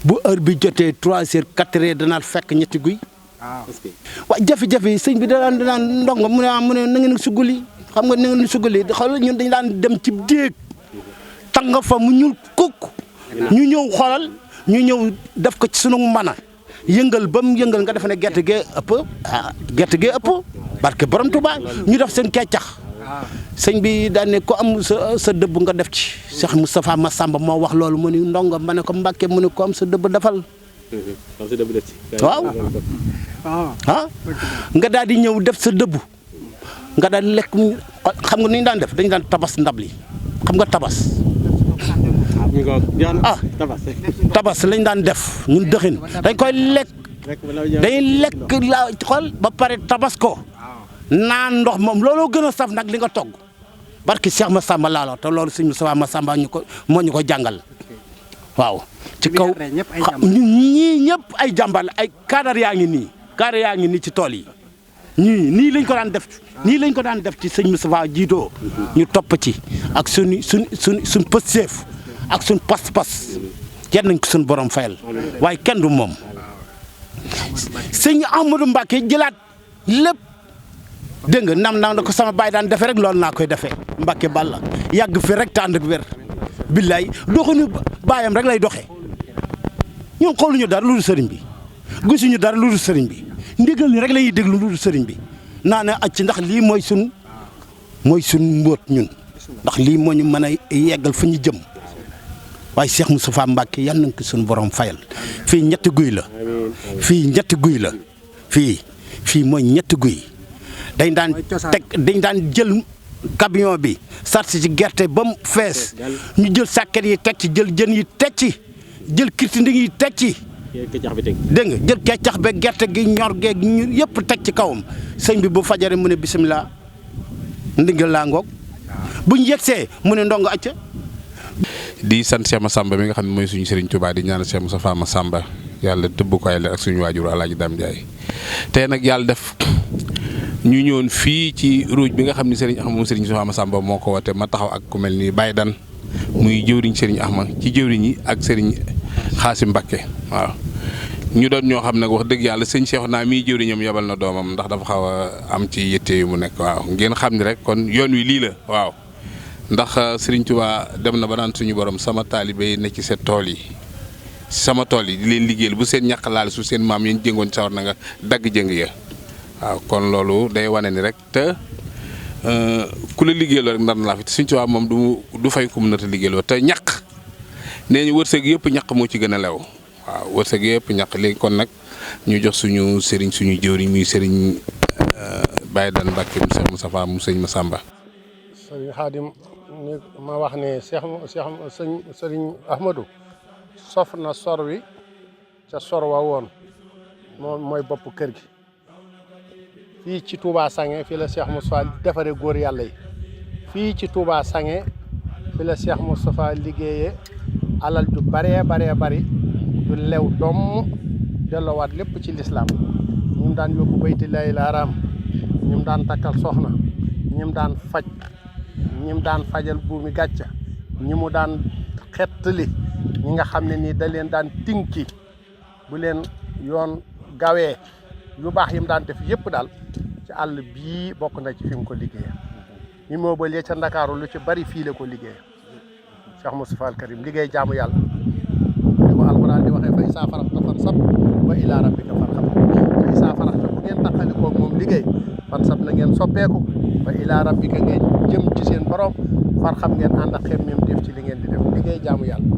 bu heure bi jotee 3 heures 4 heures danaa fekk ñetti guy waaw jafe-jafe yi sëñ bi danaan ndongo mu ne na ngeen suguli xam nga na ngeen suguli xool ñun dañ daan dem ci déeg tàng fa mu ñuul kukk ñu ñëw xoolal ñu ñëw def ko ci sunu mana yëngal ba mu yëngal nga defe ne gerte gee ëpp barke borom Tuubaa ñu def seen keccax sëñ bi daan ne ko am sa dëbb nga def ci Cheikh Moustapha Massamba moo wax loolu mu ni ndongo ma ne ko Mbàkke mu ne ko am sa dëbb defal waaw nga daal di ñëw def sa dëbb nga daal di lekk xam nga nu ñu daan def dañu daan tabas ndab li xam nga tabas tabas lañ daan def ñun dëxin dañ koy lekk dañuy lekk la xool ba pare tabas ko naan ndox moom looloo gën a saf nag li nga togg barki Cheikh Massamba laalo te loolu sëñ Moustapha Massamba moo ñu ko jàngal waaw ci kaw ñii ñëpp ay jàmbaar ay cadre yaa ngi nii ci tool yi nii lañ ko daan def lañ ko daan def ci sëñ Moustapha jiitoo ñu topp ci ak suñ pësteef ak suñ pas-pas yenn nañ ko suñ borom fayal waaye kenn du moom sëñ Ahmadou Mbacké jëlaat lépp dégg nga nam na ko sama baay daan defee rek loolu naa koy defee Mbacké Balla yàgg fi rek te ànd ak wér billaay doxuñu baayam rek lay doxee ñun xooluñu dara lu dul sëriñ bi gisuñu dara lu dul sëriñ bi ndigal ni rek la ñuy déglu lu dul sëriñ bi naa ne acc ndax lii mooy sun mbóot ñun ndax lii moo ñu mën a yeggal fa ñu jëm waaye Cheikh Moustapha Mbacké yal nañ ko suñu borom fayal fii ñetti guy la fii mooy ñetti guy dañ daan jël camion bi sarsi ci gerte ba mu fees ñu jël sàkket yi teg ci jël jën yi teg ci jël kirtinding yi teg ci dégg nga jël keccax be gerte gi ñor geeg ñu yëpp teg ci kawam sëñ bi bu fajare mu ne bisimilah ndigal laa ngoog buñ yegsee mu ne ndongo acca
di sant Cheikh Massamba mi nga xam ne mooy suñu Serigne Touba di ñaanal Cheikh Moustapha Massamba yàlla tëbb ko ay la ak suñu waajur Alaaji Dame Ndiaye tey nag yàlla def ñu ñëwoon fii ci ruuj bi nga xam ne Serigne Ahmad moom Serigne Moustapha Massamba moo ko woote ma taxaw ak ku mel ni Baye Dan muy jëwriñ Serigne Ahmad ci jëwriñ yi ak Serigne Xaasim Mbacké waaw ñu doon ñoo xam nag wax dëgg yàlla sëñ Cheikh naa mii jëwriñam yebal na doomam ndax dafa xaw a am ci yitte yu mu nekk waaw ngeen xam ni rek kon yoon wi lii la waaw ndax Serigne Touba dem na ba naan suñu borom sama taalibe yi ne ci seen tool yi sama tool yi di leen liggéeyal bu seen ñàkk laal su seen maam yi ñu jëngoon sawar na nga dagg jëng ya waaw kon loolu day wane ni rek te ku la liggéeyloo rek ndar na laa fi te Serigne Touba moom du fay ku mu nata liggéeyloo te ñàkk nee ñu wërsëg yëpp ñàkk moo ci gën a lew waaw wërsëg yëpp ñàkk léegi kon nag ñu jox suñu sëriñ suñu jëwriñ muy sëriñ Baye Dan Mbacké mu Cheikh Moustapha mu sëñ Massamba.
sëriñ Xaadim ma wax ne sëriñ Ahmadou sof na sor wi ca sor wa woon moom mooy bopp kër gi fii ci Touba Sange fii la Cheikh Moustapha defaree góor yàlla yi fii ci Touba Sange fii la Cheikh Moustapha liggéeyee alal ju baree bari du lew doom delloowaat lépp ci lislaam ñim daan yóbbu bayti lay laaraam ñim daan takkal soxna ñim daan faj ñim daan fajal buumi gàcca ñi mu daan xettali ñi nga xam ne nii da leen daan tinki bu leen yoon gawee yu baax yi mu daan def yëpp daal ci àll bii bokk na ci fi mu ko liggéeyee ñi moo ba lee ca Ndakaaru lu ci bari fii la ko liggéey Cheikh Moustapha al Karim liggéey jaamu yàlla di ko alxuraan di waxee fa isaa faraxta fansab wa ilaa rabbika farxab fa isaa faraxta bu ngeen taqalikoo moom liggéey fansab na ngeen soppeeku wa ilaa rabbika ngeen jëm ci seen borom farxam ngeen ànd ak xemmem def ci li ngeen di def liggéey jaamu yàlla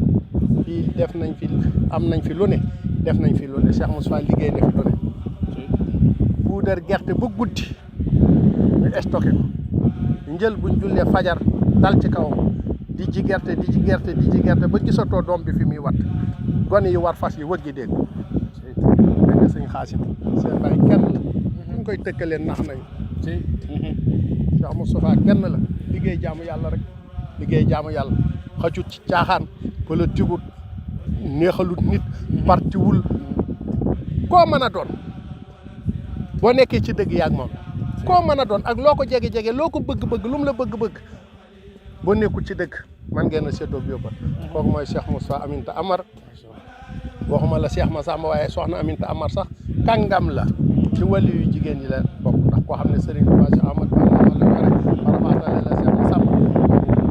fii def nañ fi am nañ fi lu ne def nañ fi lu ne Cheikh Moustapha liggéey na fi lu ne puudar gerte ba guddi ñu stocké ko njël buñ jullee fajar dal ci kawam di ji gerte ba gisatoo doom bi fi muy wat gone yi war fas yi wëggi dégg nga sëñ Xaasim seen baay kenn ñu koy tëkkaleen nax nañ Cheikh Moustapha kenn la liggéey jaamu yàlla rek liggéey jaamu yàlla xacut ci caaxaan politique wut neexalut nit partiwul koo mën a doon boo nekkee ci dëgg yaag moom koo mën a doon ak loo ko jege-jege loo ko bëgg-bëgg lu mu la bëgg-bëgg boo nekkul ci dëgg man ngeen a séddoo yóbbal kooku mooy Cheikh Moustapha Aminta Amar waxuma la Cheikh Massamba waaye soxna Aminta Amar sax kàngam la ci wàllu yu jigéen ñi la bokk ndax koo xam ne Serigne Touba Cheikh Ahmad Bamba wala yore paramatale la Cheikh Massamba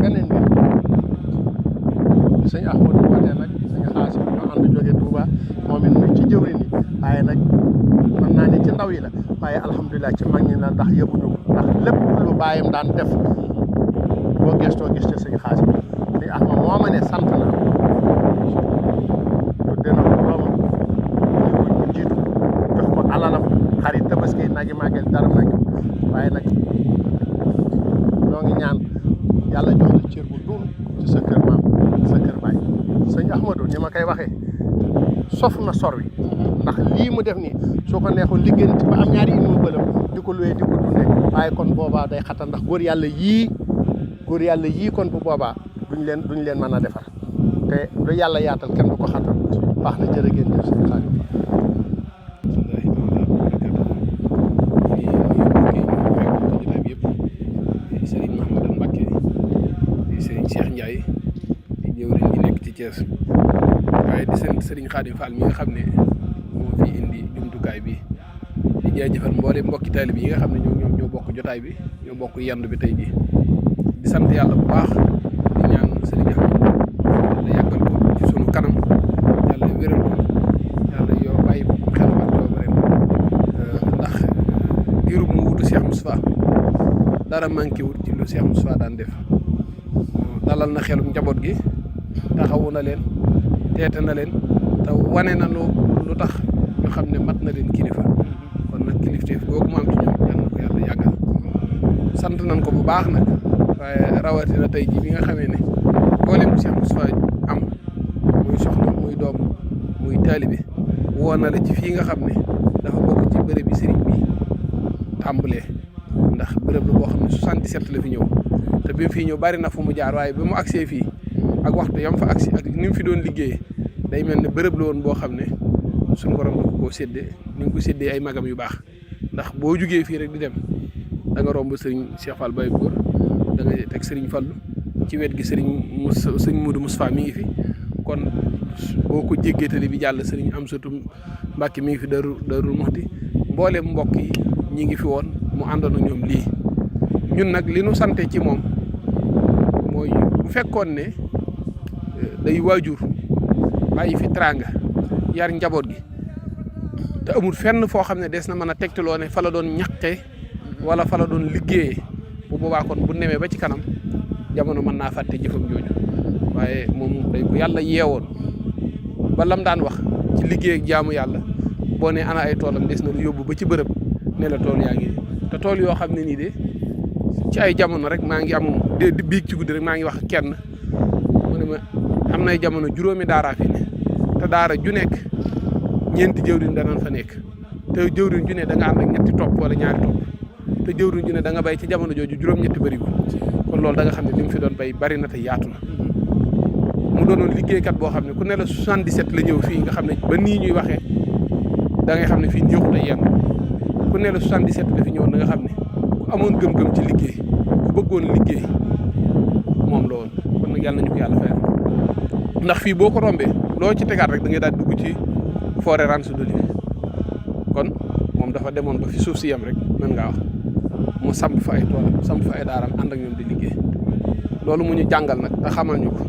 beneen bi sëñ Ahmadou Wadé nag sëñ Xaasim ñoo ànd jóge Touba moom it muy ci jëwriñ yi waaye nag mën naa ne ci ndaw yi la waaye alhamdulilah ci mag ñi la ndax yëbuñu ko ndax lépp lu bàyyam daan def boo gëstoo gis ci sëñ Xaasim sëñ Ahmad moo ma ne sant na tudde na ko doomam ñu jiitu jox ko alalam xarit tabaski nagi màggal dara nag waaye nag ñoo ngi ñaan yàlla jox la cër bu duun ci sa kër maam sa kër baay sëñ Ahmadou ni ma koy waxee sof na sor wi ndax lii mu def nii soo ko neexul liggéeyante ba am ñaari immeuble di ko luwee di ko dundee waaye kon boobaa day xatal ndax góor yàlla yii kon bu boobaa duñ leen mën a defar te lu yàlla yaatal kenn du ko xatal baax na jërë ngeen jëf sëñ Xaadim
Serigne Mahmadou Mbacké di Serigne Cheikh Ndiaye di jëwriñ ñi nekk ci Thiès waaye di sant Serigne Khadim Fall mi nga xam ne moo fi indi jumtukaay bi di jaajëfal mboolem mbokki taalibe yi nga xam ne ñoo bokk jotaay bi ñoo bokk yendu bi tey jii di sant yàlla bu baax di ñaan Serigne Ahmad yàlla yàggal ko ci sunu kanam yàlla wéral ko yàlla yoo bàyyi ko xel ak ren ndax diiru mu wutu Cheikh Moustapha dara manqué wut ci lu Cheikh Moustapha daan def dalal na xelum njaboot gi taxawu na leen teete na leen te wane na lu tax ñu xam ne mat na leen kilifa kon nag kilifteef googu mu am ci ñoom yal na ko yàlla yàggal sant nañ ko bu baax nag waaye rawatina tey ji bi nga xamee ne mboolem bu Cheikh Moustapha am muy soxna muy doom muy taalibe woo na la ci fii nga xam ne dafa bokk ci bërëb bi sëriñ bi tàmbalee ndax bërëb la boo xam ne 77 la fi ñëw te bi mu fii ñëw bari na fu mu jaar waaye bi mu agsee fii ak waxtu yam fa agsi ak ni mu fi doon liggéey day mel ne bërëb la woon boo xam ne suñu borom dafa koo séddee ni nga ko séddee ay magam yu baax ndax boo jugee fii rek di dem da nga romb sëriñ Cheikh Fall Baye Góor da nga teg sëriñ Fallu ci wet gi sëriñ Modou Moustapha mi ngi fi kon boo ko jéggee tali bi jàll sëriñ Amsatu Mbàkke mi ngi fi Darou Muxti mbooleem mbokk yi ñi ngi fi woon mu àndoon ak ñoom lii ñun nag li nu sante ci moom mooy bu fekkoon ne day waajur bàyyi fi teraanga yar njaboot gi te amul fenn foo xam ne des na mën a tegtaloo ne fa la doon ñaqe wala fa la doon liggéeyee bu boobaa kon bu nemee ba ci kanam jamono mën naa fàtte jëfam jooju waaye moom day ko yàlla yeewoon ba lam daan wax ci liggéey ak jaamu yàlla boo ne ana ay toolam des na lu yóbbu ba ci bërëb ne la tool yaa ngi te tool yoo xam ne nii de ci ay jamono rek maa ngi am biig ci guddi rek maa ngi wax ak kenn mu ne ma am nay jamono juróomi daaraa fi ne te daara ju nekk ñeenti jëwriñ danañ fa nekk te jëwriñ ju ne da nga ànd ak ñetti topp wala ñaari topp te jëwriñ ju ne da nga bay ci jamono jooju juróom-ñetti bërigo kon loolu da nga xam ne li mu fi doon bay bari na te yaatu na mu doonoon liggéeykat boo xam ne ku ne la 77 la ñëw fii nga xam ne ba nii ñuy waxee da ngay xam ne fii neexut a yenn ku ne la 77 la fi ñëwoon da nga xam ne ku amoon gëm-gëm ci liggéey ku bëggoon liggéey moom la woon kon nag yàlla nañu ko yàlla fayal ndax fii boo ko rombee loo ci tegaat rek da ngay daal dugg ci forêt Ransu Doli kon moom dafa demoon ba fi suuf si yem rek mën ngaa wax mu samp fa ay toolam samp fa ay daaram ànd ak ñoom di liggéey loolu mu ñu jàngal nag te xamal ñu ko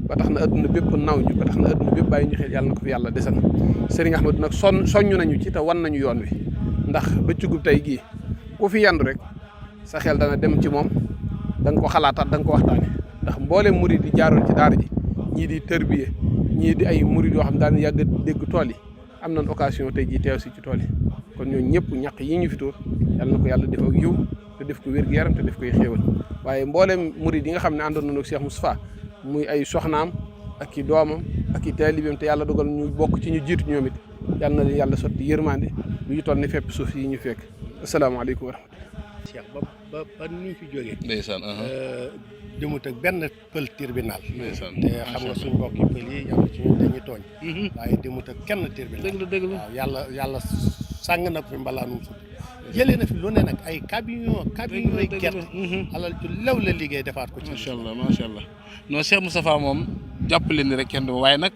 ba tax na adduna bépp naw ñu ba tax na adduna bépp bàyyi ñu xel yàlla na ko fi yàlla desal Serigne Ahmadou nag soññu nañu ci te wan nañu yoon wi ndax bëccëgu tey gii ku fi yandu rek sa xel dana dem ci moom da nga ko xalaataat da nga ko waxtaane ndax mboolem murid yi jaaroon ci daara ji ñii di tërbiye ñii di ay murid yoo xam daan yàgg dégg tool yi am nañ occasion tey jii teew si ci tool yi kon ñooñu ñëpp ñaq yi ñu fi tuur yàlla na ko yàlla def ak yiw te def ko wér-gu-yaram te def koy xéewal waaye mboolem murid yi nga xam ne àndoon nañu ak Cheikh Moustapha muy ay soxnaam ak i doomam ak i taalibeem te yàlla dogal ñu bokk ci ñu jiitu ñoom it yàlla na leen yàlla sotti yërmande lu ñu toll ni fépp suuf yi ñu fekk asalaamaaleykum wa rahmatulah
Cheikh ba ni fi jógee.
ndeysaan.
demut ak benn pël tribunal.
ndeysaan
te xam nga suñu mbokki pël yi am na ci ñun dañuy tooñ. waaye demut ak kenn tribunal.
dëgg la
waaw yàlla sàng na ko fi mbalaanum suuf jëlee na fi lu ne nag ay camion yi gerte. alal ju lew la liggéey defaat ko ci.
macha allah non Cheikh Moustapha moom jàppale ni rek kenn du waaye nag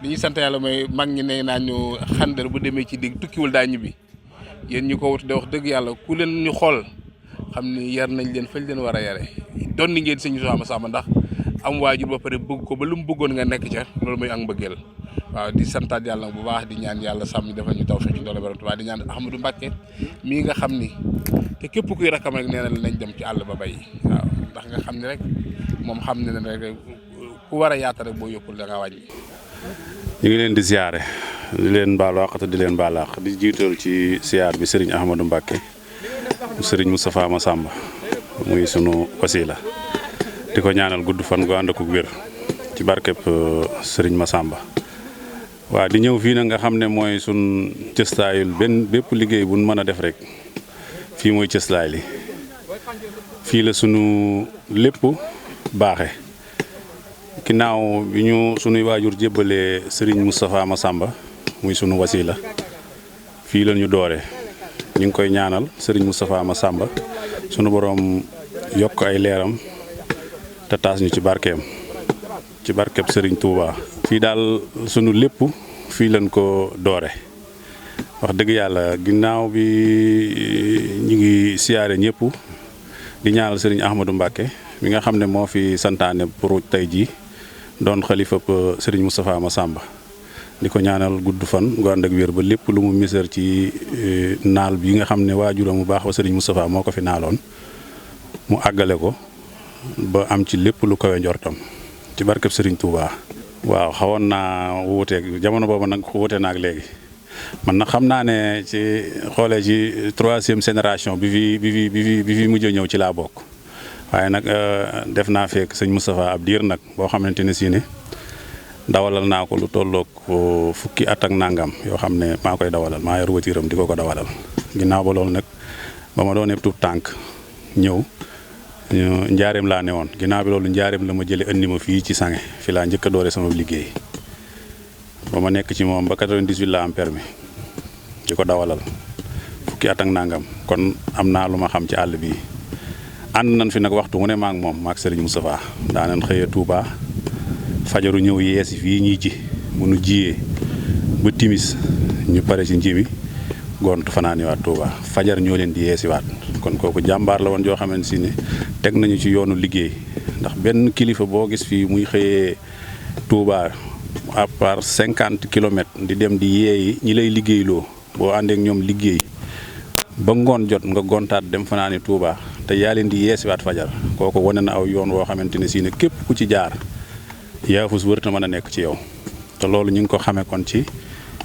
li ñuy sant yàlla mooy mag ñi nee naa ñu xandar bu demee ci digg tukkiwul daa ñibbi yéen ñu ko wut de wax dëgg yàlla ku leen ñu xool xam ni yar nañ leen fañ leen war a yare doon ni ngeen sëñ Moustapha Massamba ndax am waajur ba pare bëgg ko ba lu mu bëggoon nga nekk ca loolu mooy ak mbëggeel waaw di santaat yàlla bu baax di ñaan yàlla sàmm defal ñu tawfeex ci doole borom Tuubaa di ñaan Ahmadou Mbacké mii nga xam ni te képp kuy rakam rek nee na nañ dem ci àll ba bay waaw ndax nga xam ni rek moom xam ne ne rek ku war a yaata rek boo yokkul da nga wàññi.
ñu ngi leen di ziare di leen baalu àq te di leen baal àq di jiital ci ziar bi Serigne Ahmadou Mbacké Serigne Moustapha Massamba muy sunu wasila di ko ñaanal gudd fan gu ànd ak wér ci barkeb Serigne Massamba. waaw di ñëw fii nag nga xam ne mooy sun cëslaayul bépp liggéey bu nu mën a def rek fii mooy cëslaay li fii la sunu lépp baaxe ginnaaw bi ñu sunuy waajur jébbalee Serigne Moustapha Massamba muy sunu wasila fii la ñu doore ñu ngi koy ñaanal Serigne Moustapha Massamba sunu borom yokk ay leeram te taas ñu ci barkeem ci barkeb Serigne Touba. fii daal sunu lépp fii lañ ko doore wax dëgg yàlla ginnaaw bi ñu ngi siyaare ñëpp di ñaanal Serigne Ahmadou Mbacké mi nga xam ne moo fi santaane pour tey jii doon xalifa Serigne Moustapha Massamba di ko ñaanal gudd fan gu ànd ak wér ba lépp lu mu misër ci naal bi nga xam ne waajuram mu baax ba Serigne Moustapha moo ko fi naaloon mu àggale ko ba am ci lépp lu kawe njortam ci barkeb Serigne Touba. waaw xawoon naa wuuteeg jamono boobu nag wuute naag léegi man nag xam naa ne ci xoolee ci 3e génération bi fi mujj ñëw ci laa bokk waaye nag def naa fekk sëñ Moustapha ab diir nag boo xamante ne si ne dawalal naa ko lu tolloog fukki at ak nangam yoo xam ne maa koy dawalal maa yor watiiram di ko dawalal ginnaaw ba loolu nag ba ma doon tuut tànk ñëw njaareem laa ne woon ginnaaw bi loolu njaareem la ma jëlee andi ma fii ci Sange fi laa njëkk a doore sama liggéey ba ma nekk ci moom ba 98 la am permis di ko dawalal fukki at ak nangam kon am naa lu ma xam ci àll bi ànd nañ fi nag waxtu mu ne maak moom maak Serigne Moustapha daanan xëyee Touba fajaru ñëw yeesi fii ñuy ji bu nu jiyee ba timis ñu pare ci nji mi gontu fanaaniwaat Touba fajar ñoo leen di yeesiwaat kon kooku jàmbaar la woon joo xamante si ne teg nañu ci yoonu liggéey ndax benn kilifa boo gis fii muy xëyee Touba à part 50 kilomètres di dem di yeeyi ñi lay liggéeyloo boo àndeek ñoom liggéey ba ngoon jot nga gontaat dem fanaani Touba te yaa leen di yeesiwaat fajar kooku wane na aw yoon woo xamante ne si ne képp ku ci jaar yaafus wërta mën a nekk ci yow te loolu ñu ngi ko xamee kon ci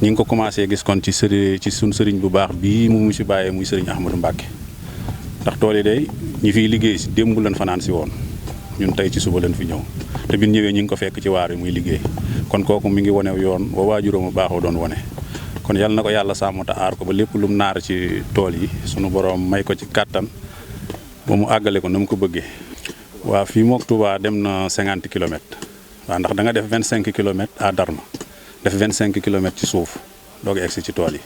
ñu ngi ko commencé gis kon ci suñ sëriñ bu baax bii mu si bàyyee muy sëriñ Ahmadou Mbacké ndax tool yi day ñi fiy liggéey si démb lañ fanaan si woon ñun tey ci suba lañ fi ñëw te bi ñëwee ñu ngi ko fekk ci waar yi muy liggéey kon kooku mi ngi wane yoon wa waajuram bu baaxoo doon wane kon yal na ko yàlla sàmm te aar ko ba lépp lum naar ci tool yi sunu borom may ko ci kàttan ba mu àggale ko na mu ko bëggee. waaw fii mook Touba dem na 50 kilomètres waaw ndax da nga def 25 kilomètres à Darma def 25 kilomètres ci suuf doog a egsi ci tool yi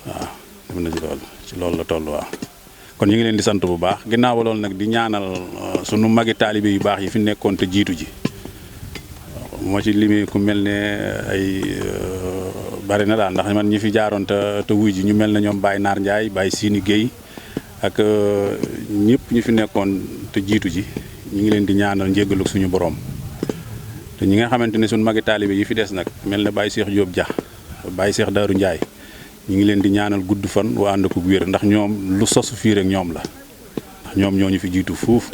waaw dem na ci loolu la toll waaw. kon ñu ngi leen di sant bu baax ginnaaw ba loolu nag di ñaanal sunu magi taalibe yu baax yi fi nekkoon te jiitu ji moo ci limi ku mel ne ay bari na daal ndax man ñi fi jaaroon te wuy ji ñu mel ne ñoom Baye Naar Ndiaye Baye Sini Guèye ak ñëpp ñu fi nekkoon te jiitu ji ñu ngi leen di ñaanal njéggalu suñu borom te ñi nga xamante ne sunu magi taalibe yi fi des nag mel ne Baye Cheikh Diop Dia Baye Cheikh Darou Ndiaye ñu ngi leen di ñaanal gudd fan waa ànd ko wér ndax ñoom lu sosu fii rek ñoom la ndax ñoom ñoo ñu fi jiitu fuuf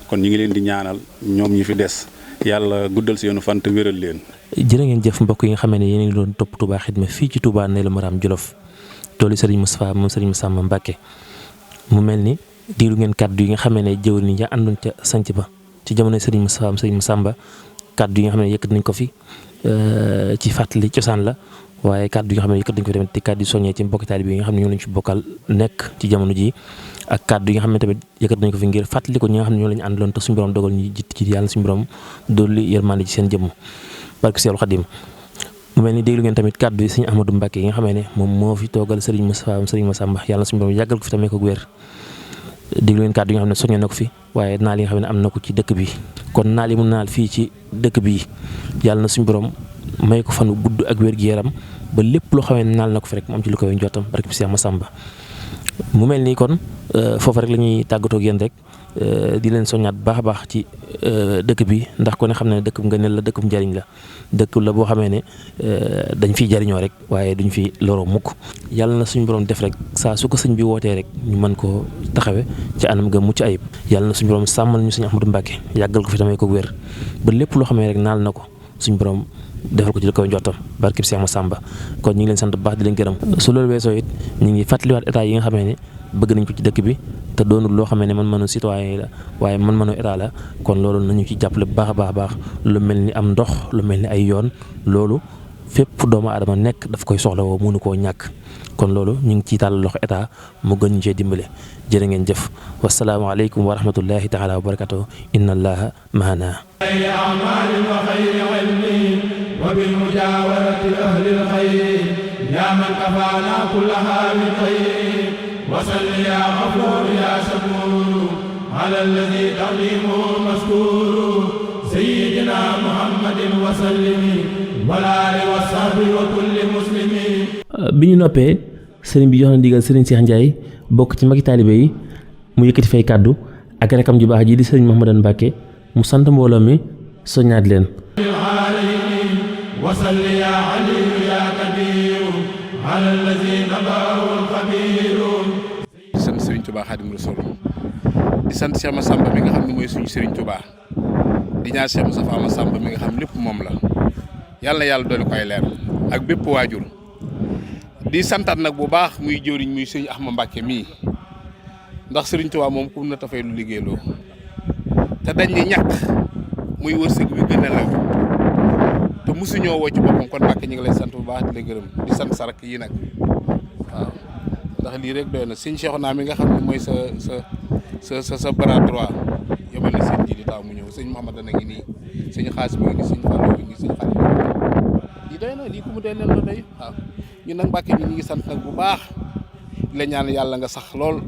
kon ñu ngi leen di ñaanal ñoom ñi fi des yàlla guddal seenu fan te wéral leen.
jërë ngeen jëf mbokk yi nga xam ne yéen a ngi doon topp Touba Xidma fii ci Touba Nellu Maram Jolof toolu Serigne Moustapha moom Serigne Massamba Mbacké mu mel ni diiru ngeen kàddu yi nga xam ne jëwriñ ñi àndoon ca sanc ba ci jamono Serigne Moustapha Serigne Massamba kàddu yi nga xam ne yëkkat nañ ko fi ci fàttali cosaan la waaye kàddu yi nga xam ne yëkkat dañ ko tamit te kàddu yi soññee ci mbokki taalibe yi nga xam ne ñoo lañ fi bokkal nekk ci jamono ji ak kàddu yi nga xam ne tamit yëkkat nañ ko fi ngir fàttali ko ñi nga xam ne ñoo lañu àndaloon te suñu borom dogal ñu jitt ci yàlla suñu borom dolli yërmande ci seen jëmm barke Seexul Xadim mu mel ni déglu ngeen tamit kàddu yi sëñ Ahmadou Mbacké yi nga xamee ne moom moo fi toogal Serigne Moustapha Serigne Massamba yàlla suñu borom yàggal ko fi tamit ko wér déglu ngeen kàddu yi nga xam ne soññee na ko fi waaye naal yi nga xam ne am na ko ci dëkk bi kon naal yi mu naal fii ci dëkk bi yàlla na suñu borom may ko fanu gudd ak wér gi yaram ba lépp loo xamee ne naal na ko fi rek mu am ci lu koy njottam barke bi Cheikh Massamba mu mel nii kon foofu rek la ñuy tàggatoo ak yéen rek di leen soññaat baax a baax ci dëkk bi ndax ko ne xam ne dëkk bu ngëneel la dëkk bu njariñ la dëkk la boo xamee ne dañ fiy jariñoo rek waaye duñ fi loroo mukk yàlla na suñu borom def rek saa su ko sëñ bi wootee rek ñu mën koo taxawe ci anam ga mucc ayib yàlla na suñu borom sàmmal ñu sëñ Ahmadou Mbacké yàggal ko fi tamay ko wér ba lépp loo xamee rek naal na ko suñu borom defal ko ci lu koy njottam barkeb Cheikh Massamba kon ñu ngi leen sant bu baax di leen gërëm su loolu weesoo it ñu ngi fàttaliwaat état yi nga xamee ne bëgg nañ ko ci dëkk bi te doonul loo xamee ne man mënu citoyen la waaye man mënu état la kon loolu nañu ci jàppale bu baax a baax a baax lu mel ni am ndox lu mel ni ay yoon loolu fépp doomu aadama nekk daf koy soxla woo mënu koo ñàkk kon loolu ñu ngi ciy tàllal loxo état mu gën ñu cee dimbale jërë ngeen jëf wasalaamaaleykum wa rahmatullahi taala wa barakatuh inna allaha maana
وبالمجاورة أهل الخير يا من كفانا كل حال خير وصل يا غفور يا شكور على الذي تقديمه مذكور سيدنا محمد وسلم والآل والصحب وكل مسلم
bi ñu noppee sëriñ bi jox na ndigal sëriñ Cheikh Ndiaye bokk ci magi taalibe yi mu yëkkati fay kàddu ak rekam ju baax ji di sëriñ Mouhamadou Mbacké mu sant mbooloo mi soññaat leen
وصل يا علي يا كبير على الذي نباه الخبير
di sant Serigne Touba Xaadimu Rasuul di sant Cheikh Massamba mi nga xam ne mooy suñu Serigne Touba di ñaan Cheikh Moustapha Massamba mi nga xam lépp moom la yàlla na yàlla doole koy leer ak bépp waajur di santaat nag bu baax muy jëwriñ muy Serigne Ahmadou Mbacké mii ndax Serigne Touba moom ku na tafay lu liggéeyloo te dañ ni ñàkk muy wërsëg bi gën a law te mosuñoo woo ci boppam kon Mbacké ñu ngi lay sant bu baax di la gërëm di sant sarak yi nag waaw ndax lii rek doy na sëñ Cheikhouna mi nga xam ne mooy sa bras droit yebal na seen ji di taw mu ñëw sëñ Mouhamadou a ngi nii sëñ Xaas mi ngi nii sëñ Fallou ngi nii sëñ Xaali lii doy na lii ku mu doy leen la doy waaw ñun nag Mbacké ñu ngi sant nag bu baax di la ñaan yàlla nga sax lool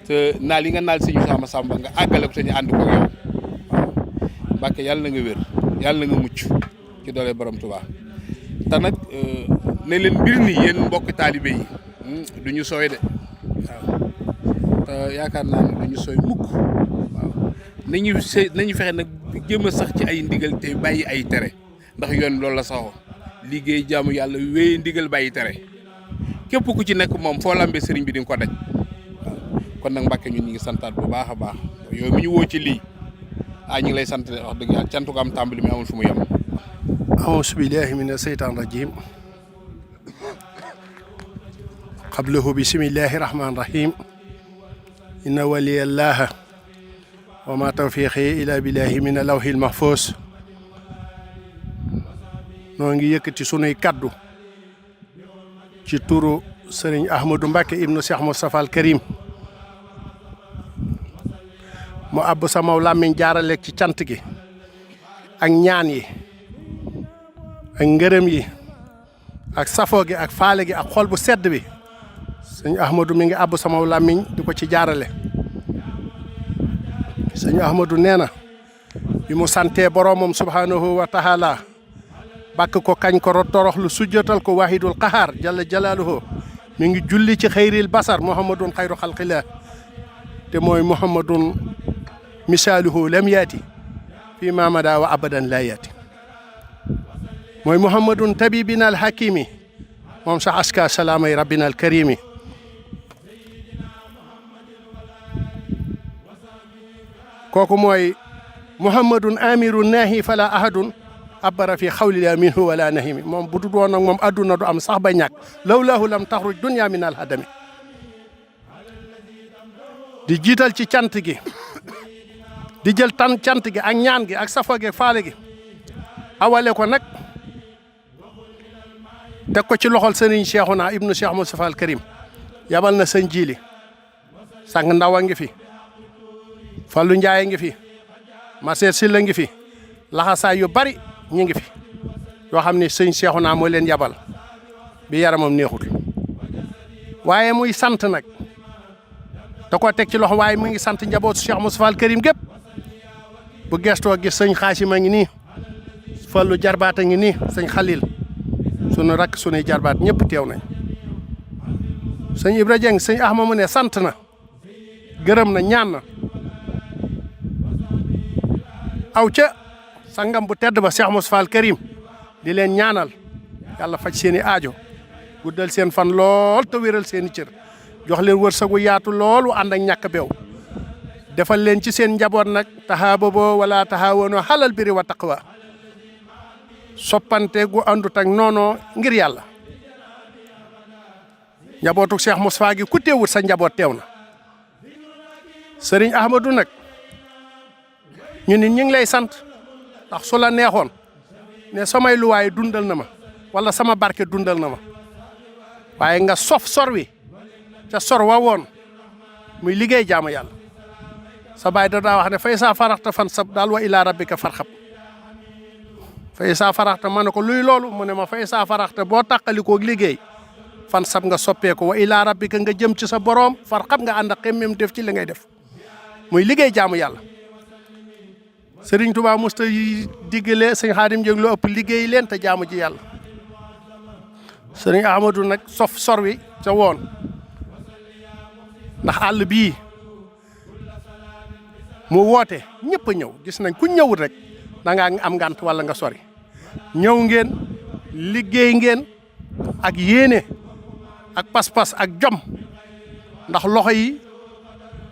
te naal yi nga naal sëñ Massamba nga àggale ko te ñu ànd ko yow waaw Mbacké yàlla na nga wér yàlla na nga mucc ci doole borom Touba te nag ne leen mbir ni yéen mbokk taalibe yi du ñu sooy de waaw te yaakaar naa ne du ñu sooy mukk waaw nañu fexe nag jëm a sax ci ay ndigal te bàyyi ay tere ndax yoon loolu la saxoo liggéey jaamu yàlla wéye ndigal bàyyi tere képp ku ci nekk moom foo lambee sëriñ bi di nga ko daj waaw kon nag Mbacké ñun ñu ngi santaat bu baax a baax yow mi ñu woo ci lii ñu ngi lay sant wax dëgg yàlla cantu ko am tàmbali mi amul fu mu yem.
أعوذ بالله من الشيطان الرجيم قبله بسم الله الرحمن الرحيم إن ولي الله وما توفيقي إلا بالله من اللوح المحفوظ noo ngi yëkkati sunuy kaddu ci turu Serigne Ahmadou Mbacké ibnu Cheikh Moustapha al Karim mu àbb sama làmmiñ jaarale ci cant gi ak ñaan yi ak ngërëm yi ak safoo gi ak faale gi ak xol bu sedd bi sëñ Ahmadou mi ngi àbb sama làmmiñ di ko ci jaarale sëñ Ahmadou nee na bi mu santee boroomam subhanahu wa taala bàkk ko kañ ko toroxlu sujjatal ko wahidul qahaar jalla jalaaluhu mi ngi julli ci xayril basar muhammadun xayru xalqillah te mooy muhammadun misaaluhu lam yaati fii mamada wa abadan la yaati mooy muhammadun tabibina al hakimi moom sax aska salaamay rabbina al karimi kooku mooy muhammadun amiru nahi fala ahadun abbara fi xawlila minhu wala nahimi moom bu dul woon nag moom adduna du am sax ba ñàkk lawlaahu lam taxruj dunya min al hadami di jiital ci cant gi di jël cant gi ak ñaan gi ak safo gi ak faale gi awale ko nag teg ko ci loxol sëriñ Cheikhouna ibnu Cheikh Moustapha al Karim yabal na sëñ Jili sang ndaw a ngi fi Fallou Ndiaye ngi fi Marcel Sylla ngi fi laxasaay yu bari ñi ngi fi yoo xam ne sëñ Cheikhouna moo leen yabal bi yaramam neexul waaye muy sant nag da ko teg ci loxo waaye mu ngi sant njabootu Cheikh Moustapha al Karim gépp bu gestoo gis sëñ Xaasim a ngi nii Fallou jarbaat a ngi nii sëñ Xalil sunu rakk sunuy jarbaat ñëpp teew nañ sëñ Ibra Dieng sëñ Ahma mu ne sant na gërëm na ñaan na aw ca sangam bu tedd ba Cheikh Moustapha al Karim di leen ñaanal yàlla faj seeni aajo guddal seen fan lool te wéral seeni cër jox leen wërsëgu yaatu loolu ànd ak ñàkk beew defal leen ci seen njaboot nag tahaaboo wala tahaawoonoo xalal biri wa taqwa soppante gu àndut ak noonoo ngir yàlla njabootu Cheikh Moustapha gi ku teewut sa njaboot teew na sëriñ Ahmadou nag ñu nit ñi ngi lay sant ndax su la neexoon ne samay luwaay dundal na ma wala sama barke dundal na ma waaye nga sof sor wi ca sor wa woon muy liggéey jaamu yàlla sa baay da daa wax ne fay saa faraxta fan sab daal wa ilaa rabbika farxab fay saa faraxta ma ne ko luy loolu mu ne ma fay saa faraxta boo tàqalikoog liggéey fan sab nga soppeeku wa ilaa rabbika nga jëm ci sa boroom farxab nga ànd ak xemmem def ci li ngay def muy liggéey jaamu yàlla Sëriñ Tuubaa musta yi diggale sëñ Xaadim Jëng lu ëpp liggéey leen te jaamu ji yàlla sëriñ Ahmadou nag sof sor wi ca woon ndax àll bii mu woote ñëpp a ñëw gis nañ ku ñëwut rek da ngaa am ngant wala nga sori ñëw ngeen liggéey ngeen ak yéene ak pas-pas ak jom ndax loxo yi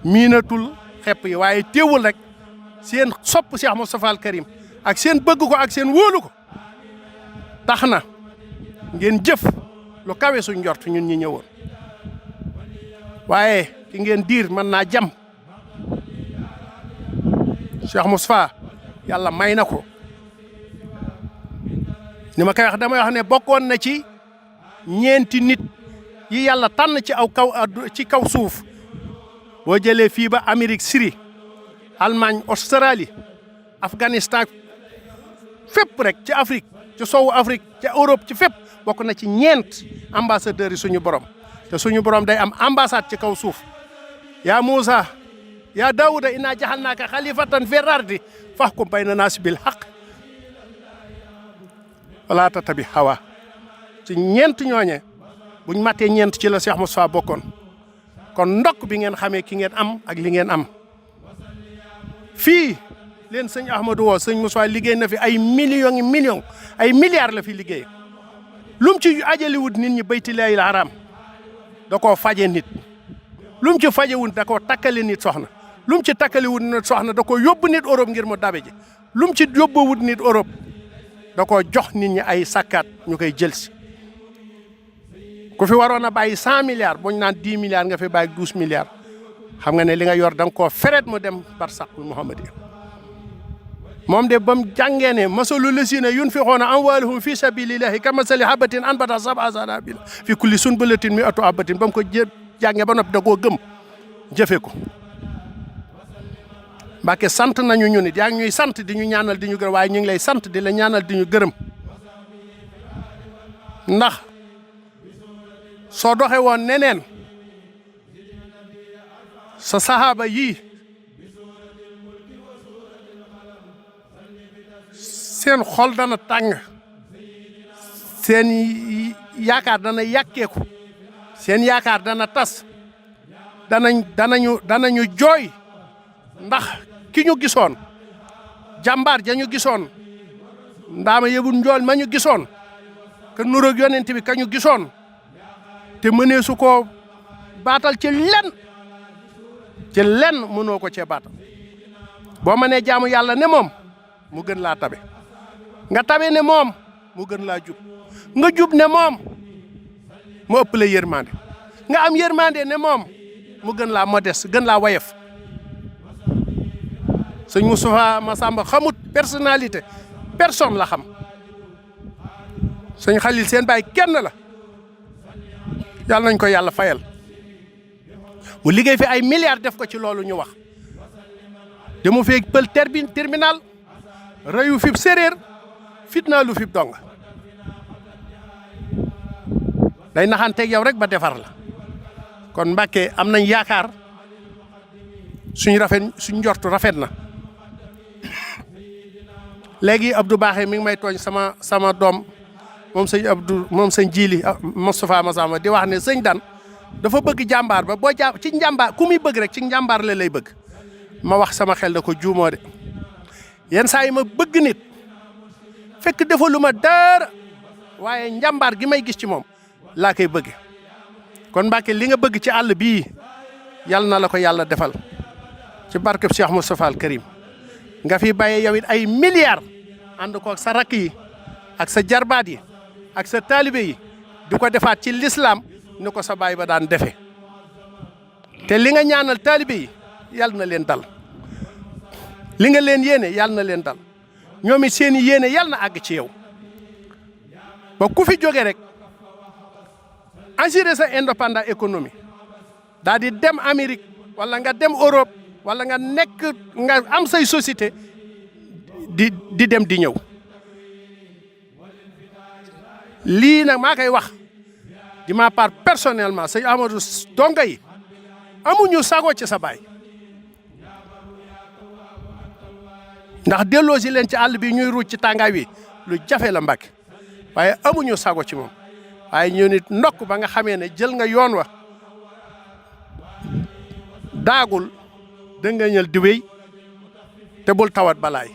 miinatul xepp yi waaye teewul rek seen sopp Cheikh Moustapha al Karim ak seen bëgg ko ak seen wóolu ko tax na ngeen jëf lu kawe suñ njort ñun ñi ñëwoon waaye ki ngeen diir mën naa jam Cheikh Moustapha yàlla may na ko ni ma koy wax damay wax ne bokkoon na ci ñeenti nit yi yàlla tànn ci kaw suuf boo jëlee fii ba Amérique Syrie Allemagne Australie Afghanistan fépp rek ci Afrique ci sowu Afrique ci Europe ci fépp bokk na ci ñeent ambassadeurs yi suñu borom te suñu borom day am ambassade ci kaw suuf yaa Muusa yaa Daawuda inna jaxalnaaka xalifatan fil ardi fahkum bayna naasi bil haqq wala tatabi hawa ci ñeent ñooñe buñ matee ñeent ci la Cheikh Moustapha bokkoon kon ndokk bi ngeen xamee ki ngeen am ak li ngeen am fii leen sëñ Ahmadou woo sëñ Moustapha liggéey na fi ay millions ay milliards la fi liggéey lum ci ajaliwut nit ñi baytillaahil haram da koo faje nit lum ci fajewut da koo takkale nit soxna lum ci takkaliwut nit soxna da koo yóbbu nit Europe ngir mu dabe ji lum ci yóbbuwut nit Europe da koo jox nit ñi ay sakkaat ñu koy jël si ku fi waroon a bàyyi 100 milliards buñ naan 10 milliards nga fi bàyyi 12 milliards xam nga ne li nga yor da nga koo feret mu dem barsaqul Muhammadi moom de ba mu jàngee ne masalu lasina yunfiqoona amwaalahum fi sabilillahi ka masali habatin anbata sab'a sanabila fi kulli sunbulatin mi'atu habatin ba mu ko jàngee ba noppi da koo gëm jëfe ko Mbàkke sant nañu ñu nit yaa ngi ñuy sant di ñu ñaanal di ñu gërëm waaye ñu ngi lay sant di la ñaanal di ñu gërëm ndax soo doxe woon neneen sa sahaaba yii seen xol dana tàng seen yaakaar dana yàkkeeku seen yaakaar dana tas danañu jooy ndax ki ñu gisoon jàmbaar ja ñu gisoon ndaama yëbul njool ma ñu gisoon ka nuroog yonent bi ka ñu gisoon te mënee su koo baatal ci lenn mënoo ko cee baatal boo mënee jaamu yàlla ne moom mu gën laa tabe nga tabe ne moom mu gën laa jub nga jub ne moom mu ëpp la yërmande nga am yërmande ne moom mu gën laa modeste gën laa wayef sëñ Moustapha Massamba xamut personnalité personne la xam sëñ Xalil seen baay kenn la yàlla nañ ko yàlla fayal mu liggéey fi ay milliards def ko ci loolu ñu wax demu feeg pël terminal reyu fib séréer fitnaalu fib dong day naxanteeg yow rek ba defar la kon Mbàkke am nañ yaakaar suñ njortu rafet na léegi Abdou Baaxe mi ngi may tooñ sama doom moom sëñ Abdou moom sëñ Jili Moustapha Massamba di wax ne sëñ Dan dafa bëgg jàmbaar ba boo ci njàmbaar ku muy bëgg rek ci njàmbaar la lay bëgg ma wax sama xel da ko juumoo de yenn saa yi ma bëgg nit fekk defalu ma dara waaye njàmbaar gi may gis ci moom laa koy bëgg kon Mbàkke li nga bëgg ci àll bii yal na la ko yàlla defal ci barkeb Cheikh Moustapha al Karim nga fi bàyyee yow it ay milliards ànd ko ak sa rakk yi ak sa jarbaat yi ak sa taalibe yi di ko defaat ci l'islam ni ko sa baay ba daan defe te li nga ñaanal taalibe yi yal na leen dal li nga leen yéene yal na leen dal ñoom it seen i yéene yal na àgg ci yow ba ku fi jóge rek assurer sa indépendance économie daal di dem Amérique wala nga dem Europe wala nga am say société di dem di ñëw lii nag maa koy wax di ma part personnellement sëñ Amadou donga yi amuñu sago ci sa baay ndax delloo si leen ci àll bi ñuy ruuj ci tàngaay wi lu jafe la Mbàkke waaye amuñu sago ci moom waaye ñu nit ndokk ba nga xamee ne jël nga yoon wa daagul da nga ñël di wéy te bul tawat balaay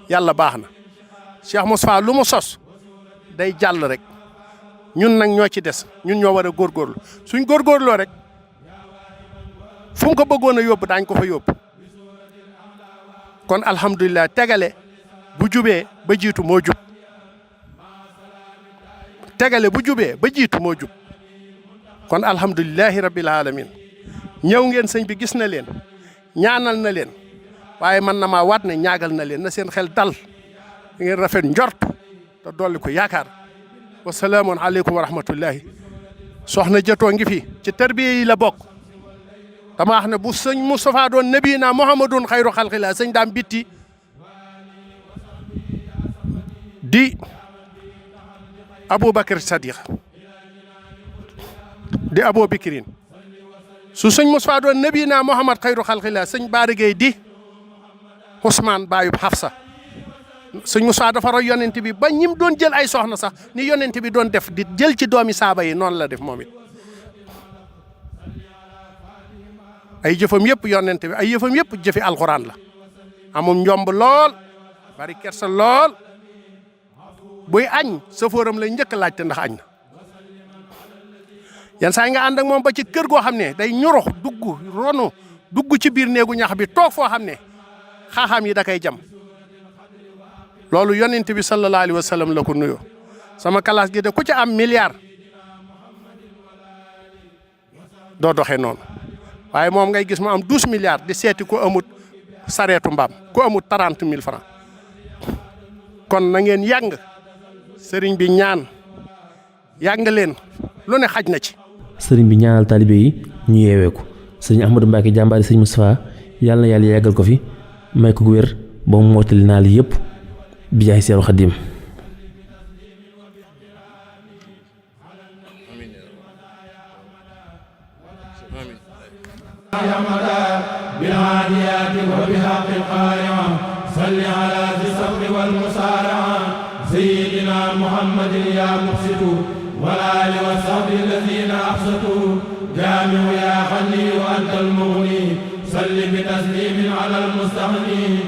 yàlla baax na Cheikh Moustapha lu mu sos day jàll rek ñun nag ñoo ci des ñun ñoo war a góorgóorlu suñ góorgóorloo rek fu mu ko bëggoon a yóbbu daañ ko fa yóbbu kon alhamdulilah tegale bu jubee ba jiitu moo jub tegale bu jubee ba jiitu moo jub kon alhamdulilahi rabbil alamin ñëw ngeen sëñ bi gis na leen ñaanal na leen waaye man na maa waat ne ñaagal na leen na seen xel dal ngeen rafet njort te dolli ko yaakaar wasalaamun aleykum wa rahmatullahi soxna jëtoo ngi fi ci tarbiya yi la bokk dama wax ne bu sëñ Moustapha doon nabi naa Muhammadun xayru xalqillah sëñ daam bitti di Aboubacar Sadiq di Abou Bikirin su sëñ Moustapha doon nabi naa Muhammad xayru xalqillah sëñ Baara Gueye di Ousmane Bayub Hafsa sëñ Moustapha dafa roy yonent bi ba ñim doon jël ay soxna sax ni yonent bi doon def di jël ci doomi saaba yi noonu la def moom it ay jëfam yëpp yonent bi ay yëfam yëpp jëfi alxuraan la amum njomb lool bari kersa lool buy añ safóoram lay njëkk laajte ndax añ na yenn saa yi nga ànd ak moom ba ci kër goo xam ne day ñorux dugg ci biir néegu ñax bi toog foo xam ne xaaxaam yi da koy jam loolu yonent bi sallallahu alayhi wa sallam la ko nuyoo sama classe gi de ku ci am milliard doo doxee noonu waaye moom ngay gis mu am 12 milliards di seeti ku amut sareetu mbaam ku amut 30 000 francs kon na ngeen yàng sëriñ bi ñaan yàng leen lu ne xaj na ci.
sëriñ bi ñaanal taalibe yi ñu yeewee ko sëriñ Ahmadou Mbacke jàmbaari sëriñ Moustapha yàlla na yàlla yàggal ko fi may ko wér ba mu mottali naa li yëpp bi jaay Seeru Xadim.
بالعاديات وبحق القارعة صل على ذي الصبر والمسارعة سيدنا محمد يا مقسط والآل والصحب الذين أقسطوا جامع يا غني وأنت المغني صل بتسليم على المستغني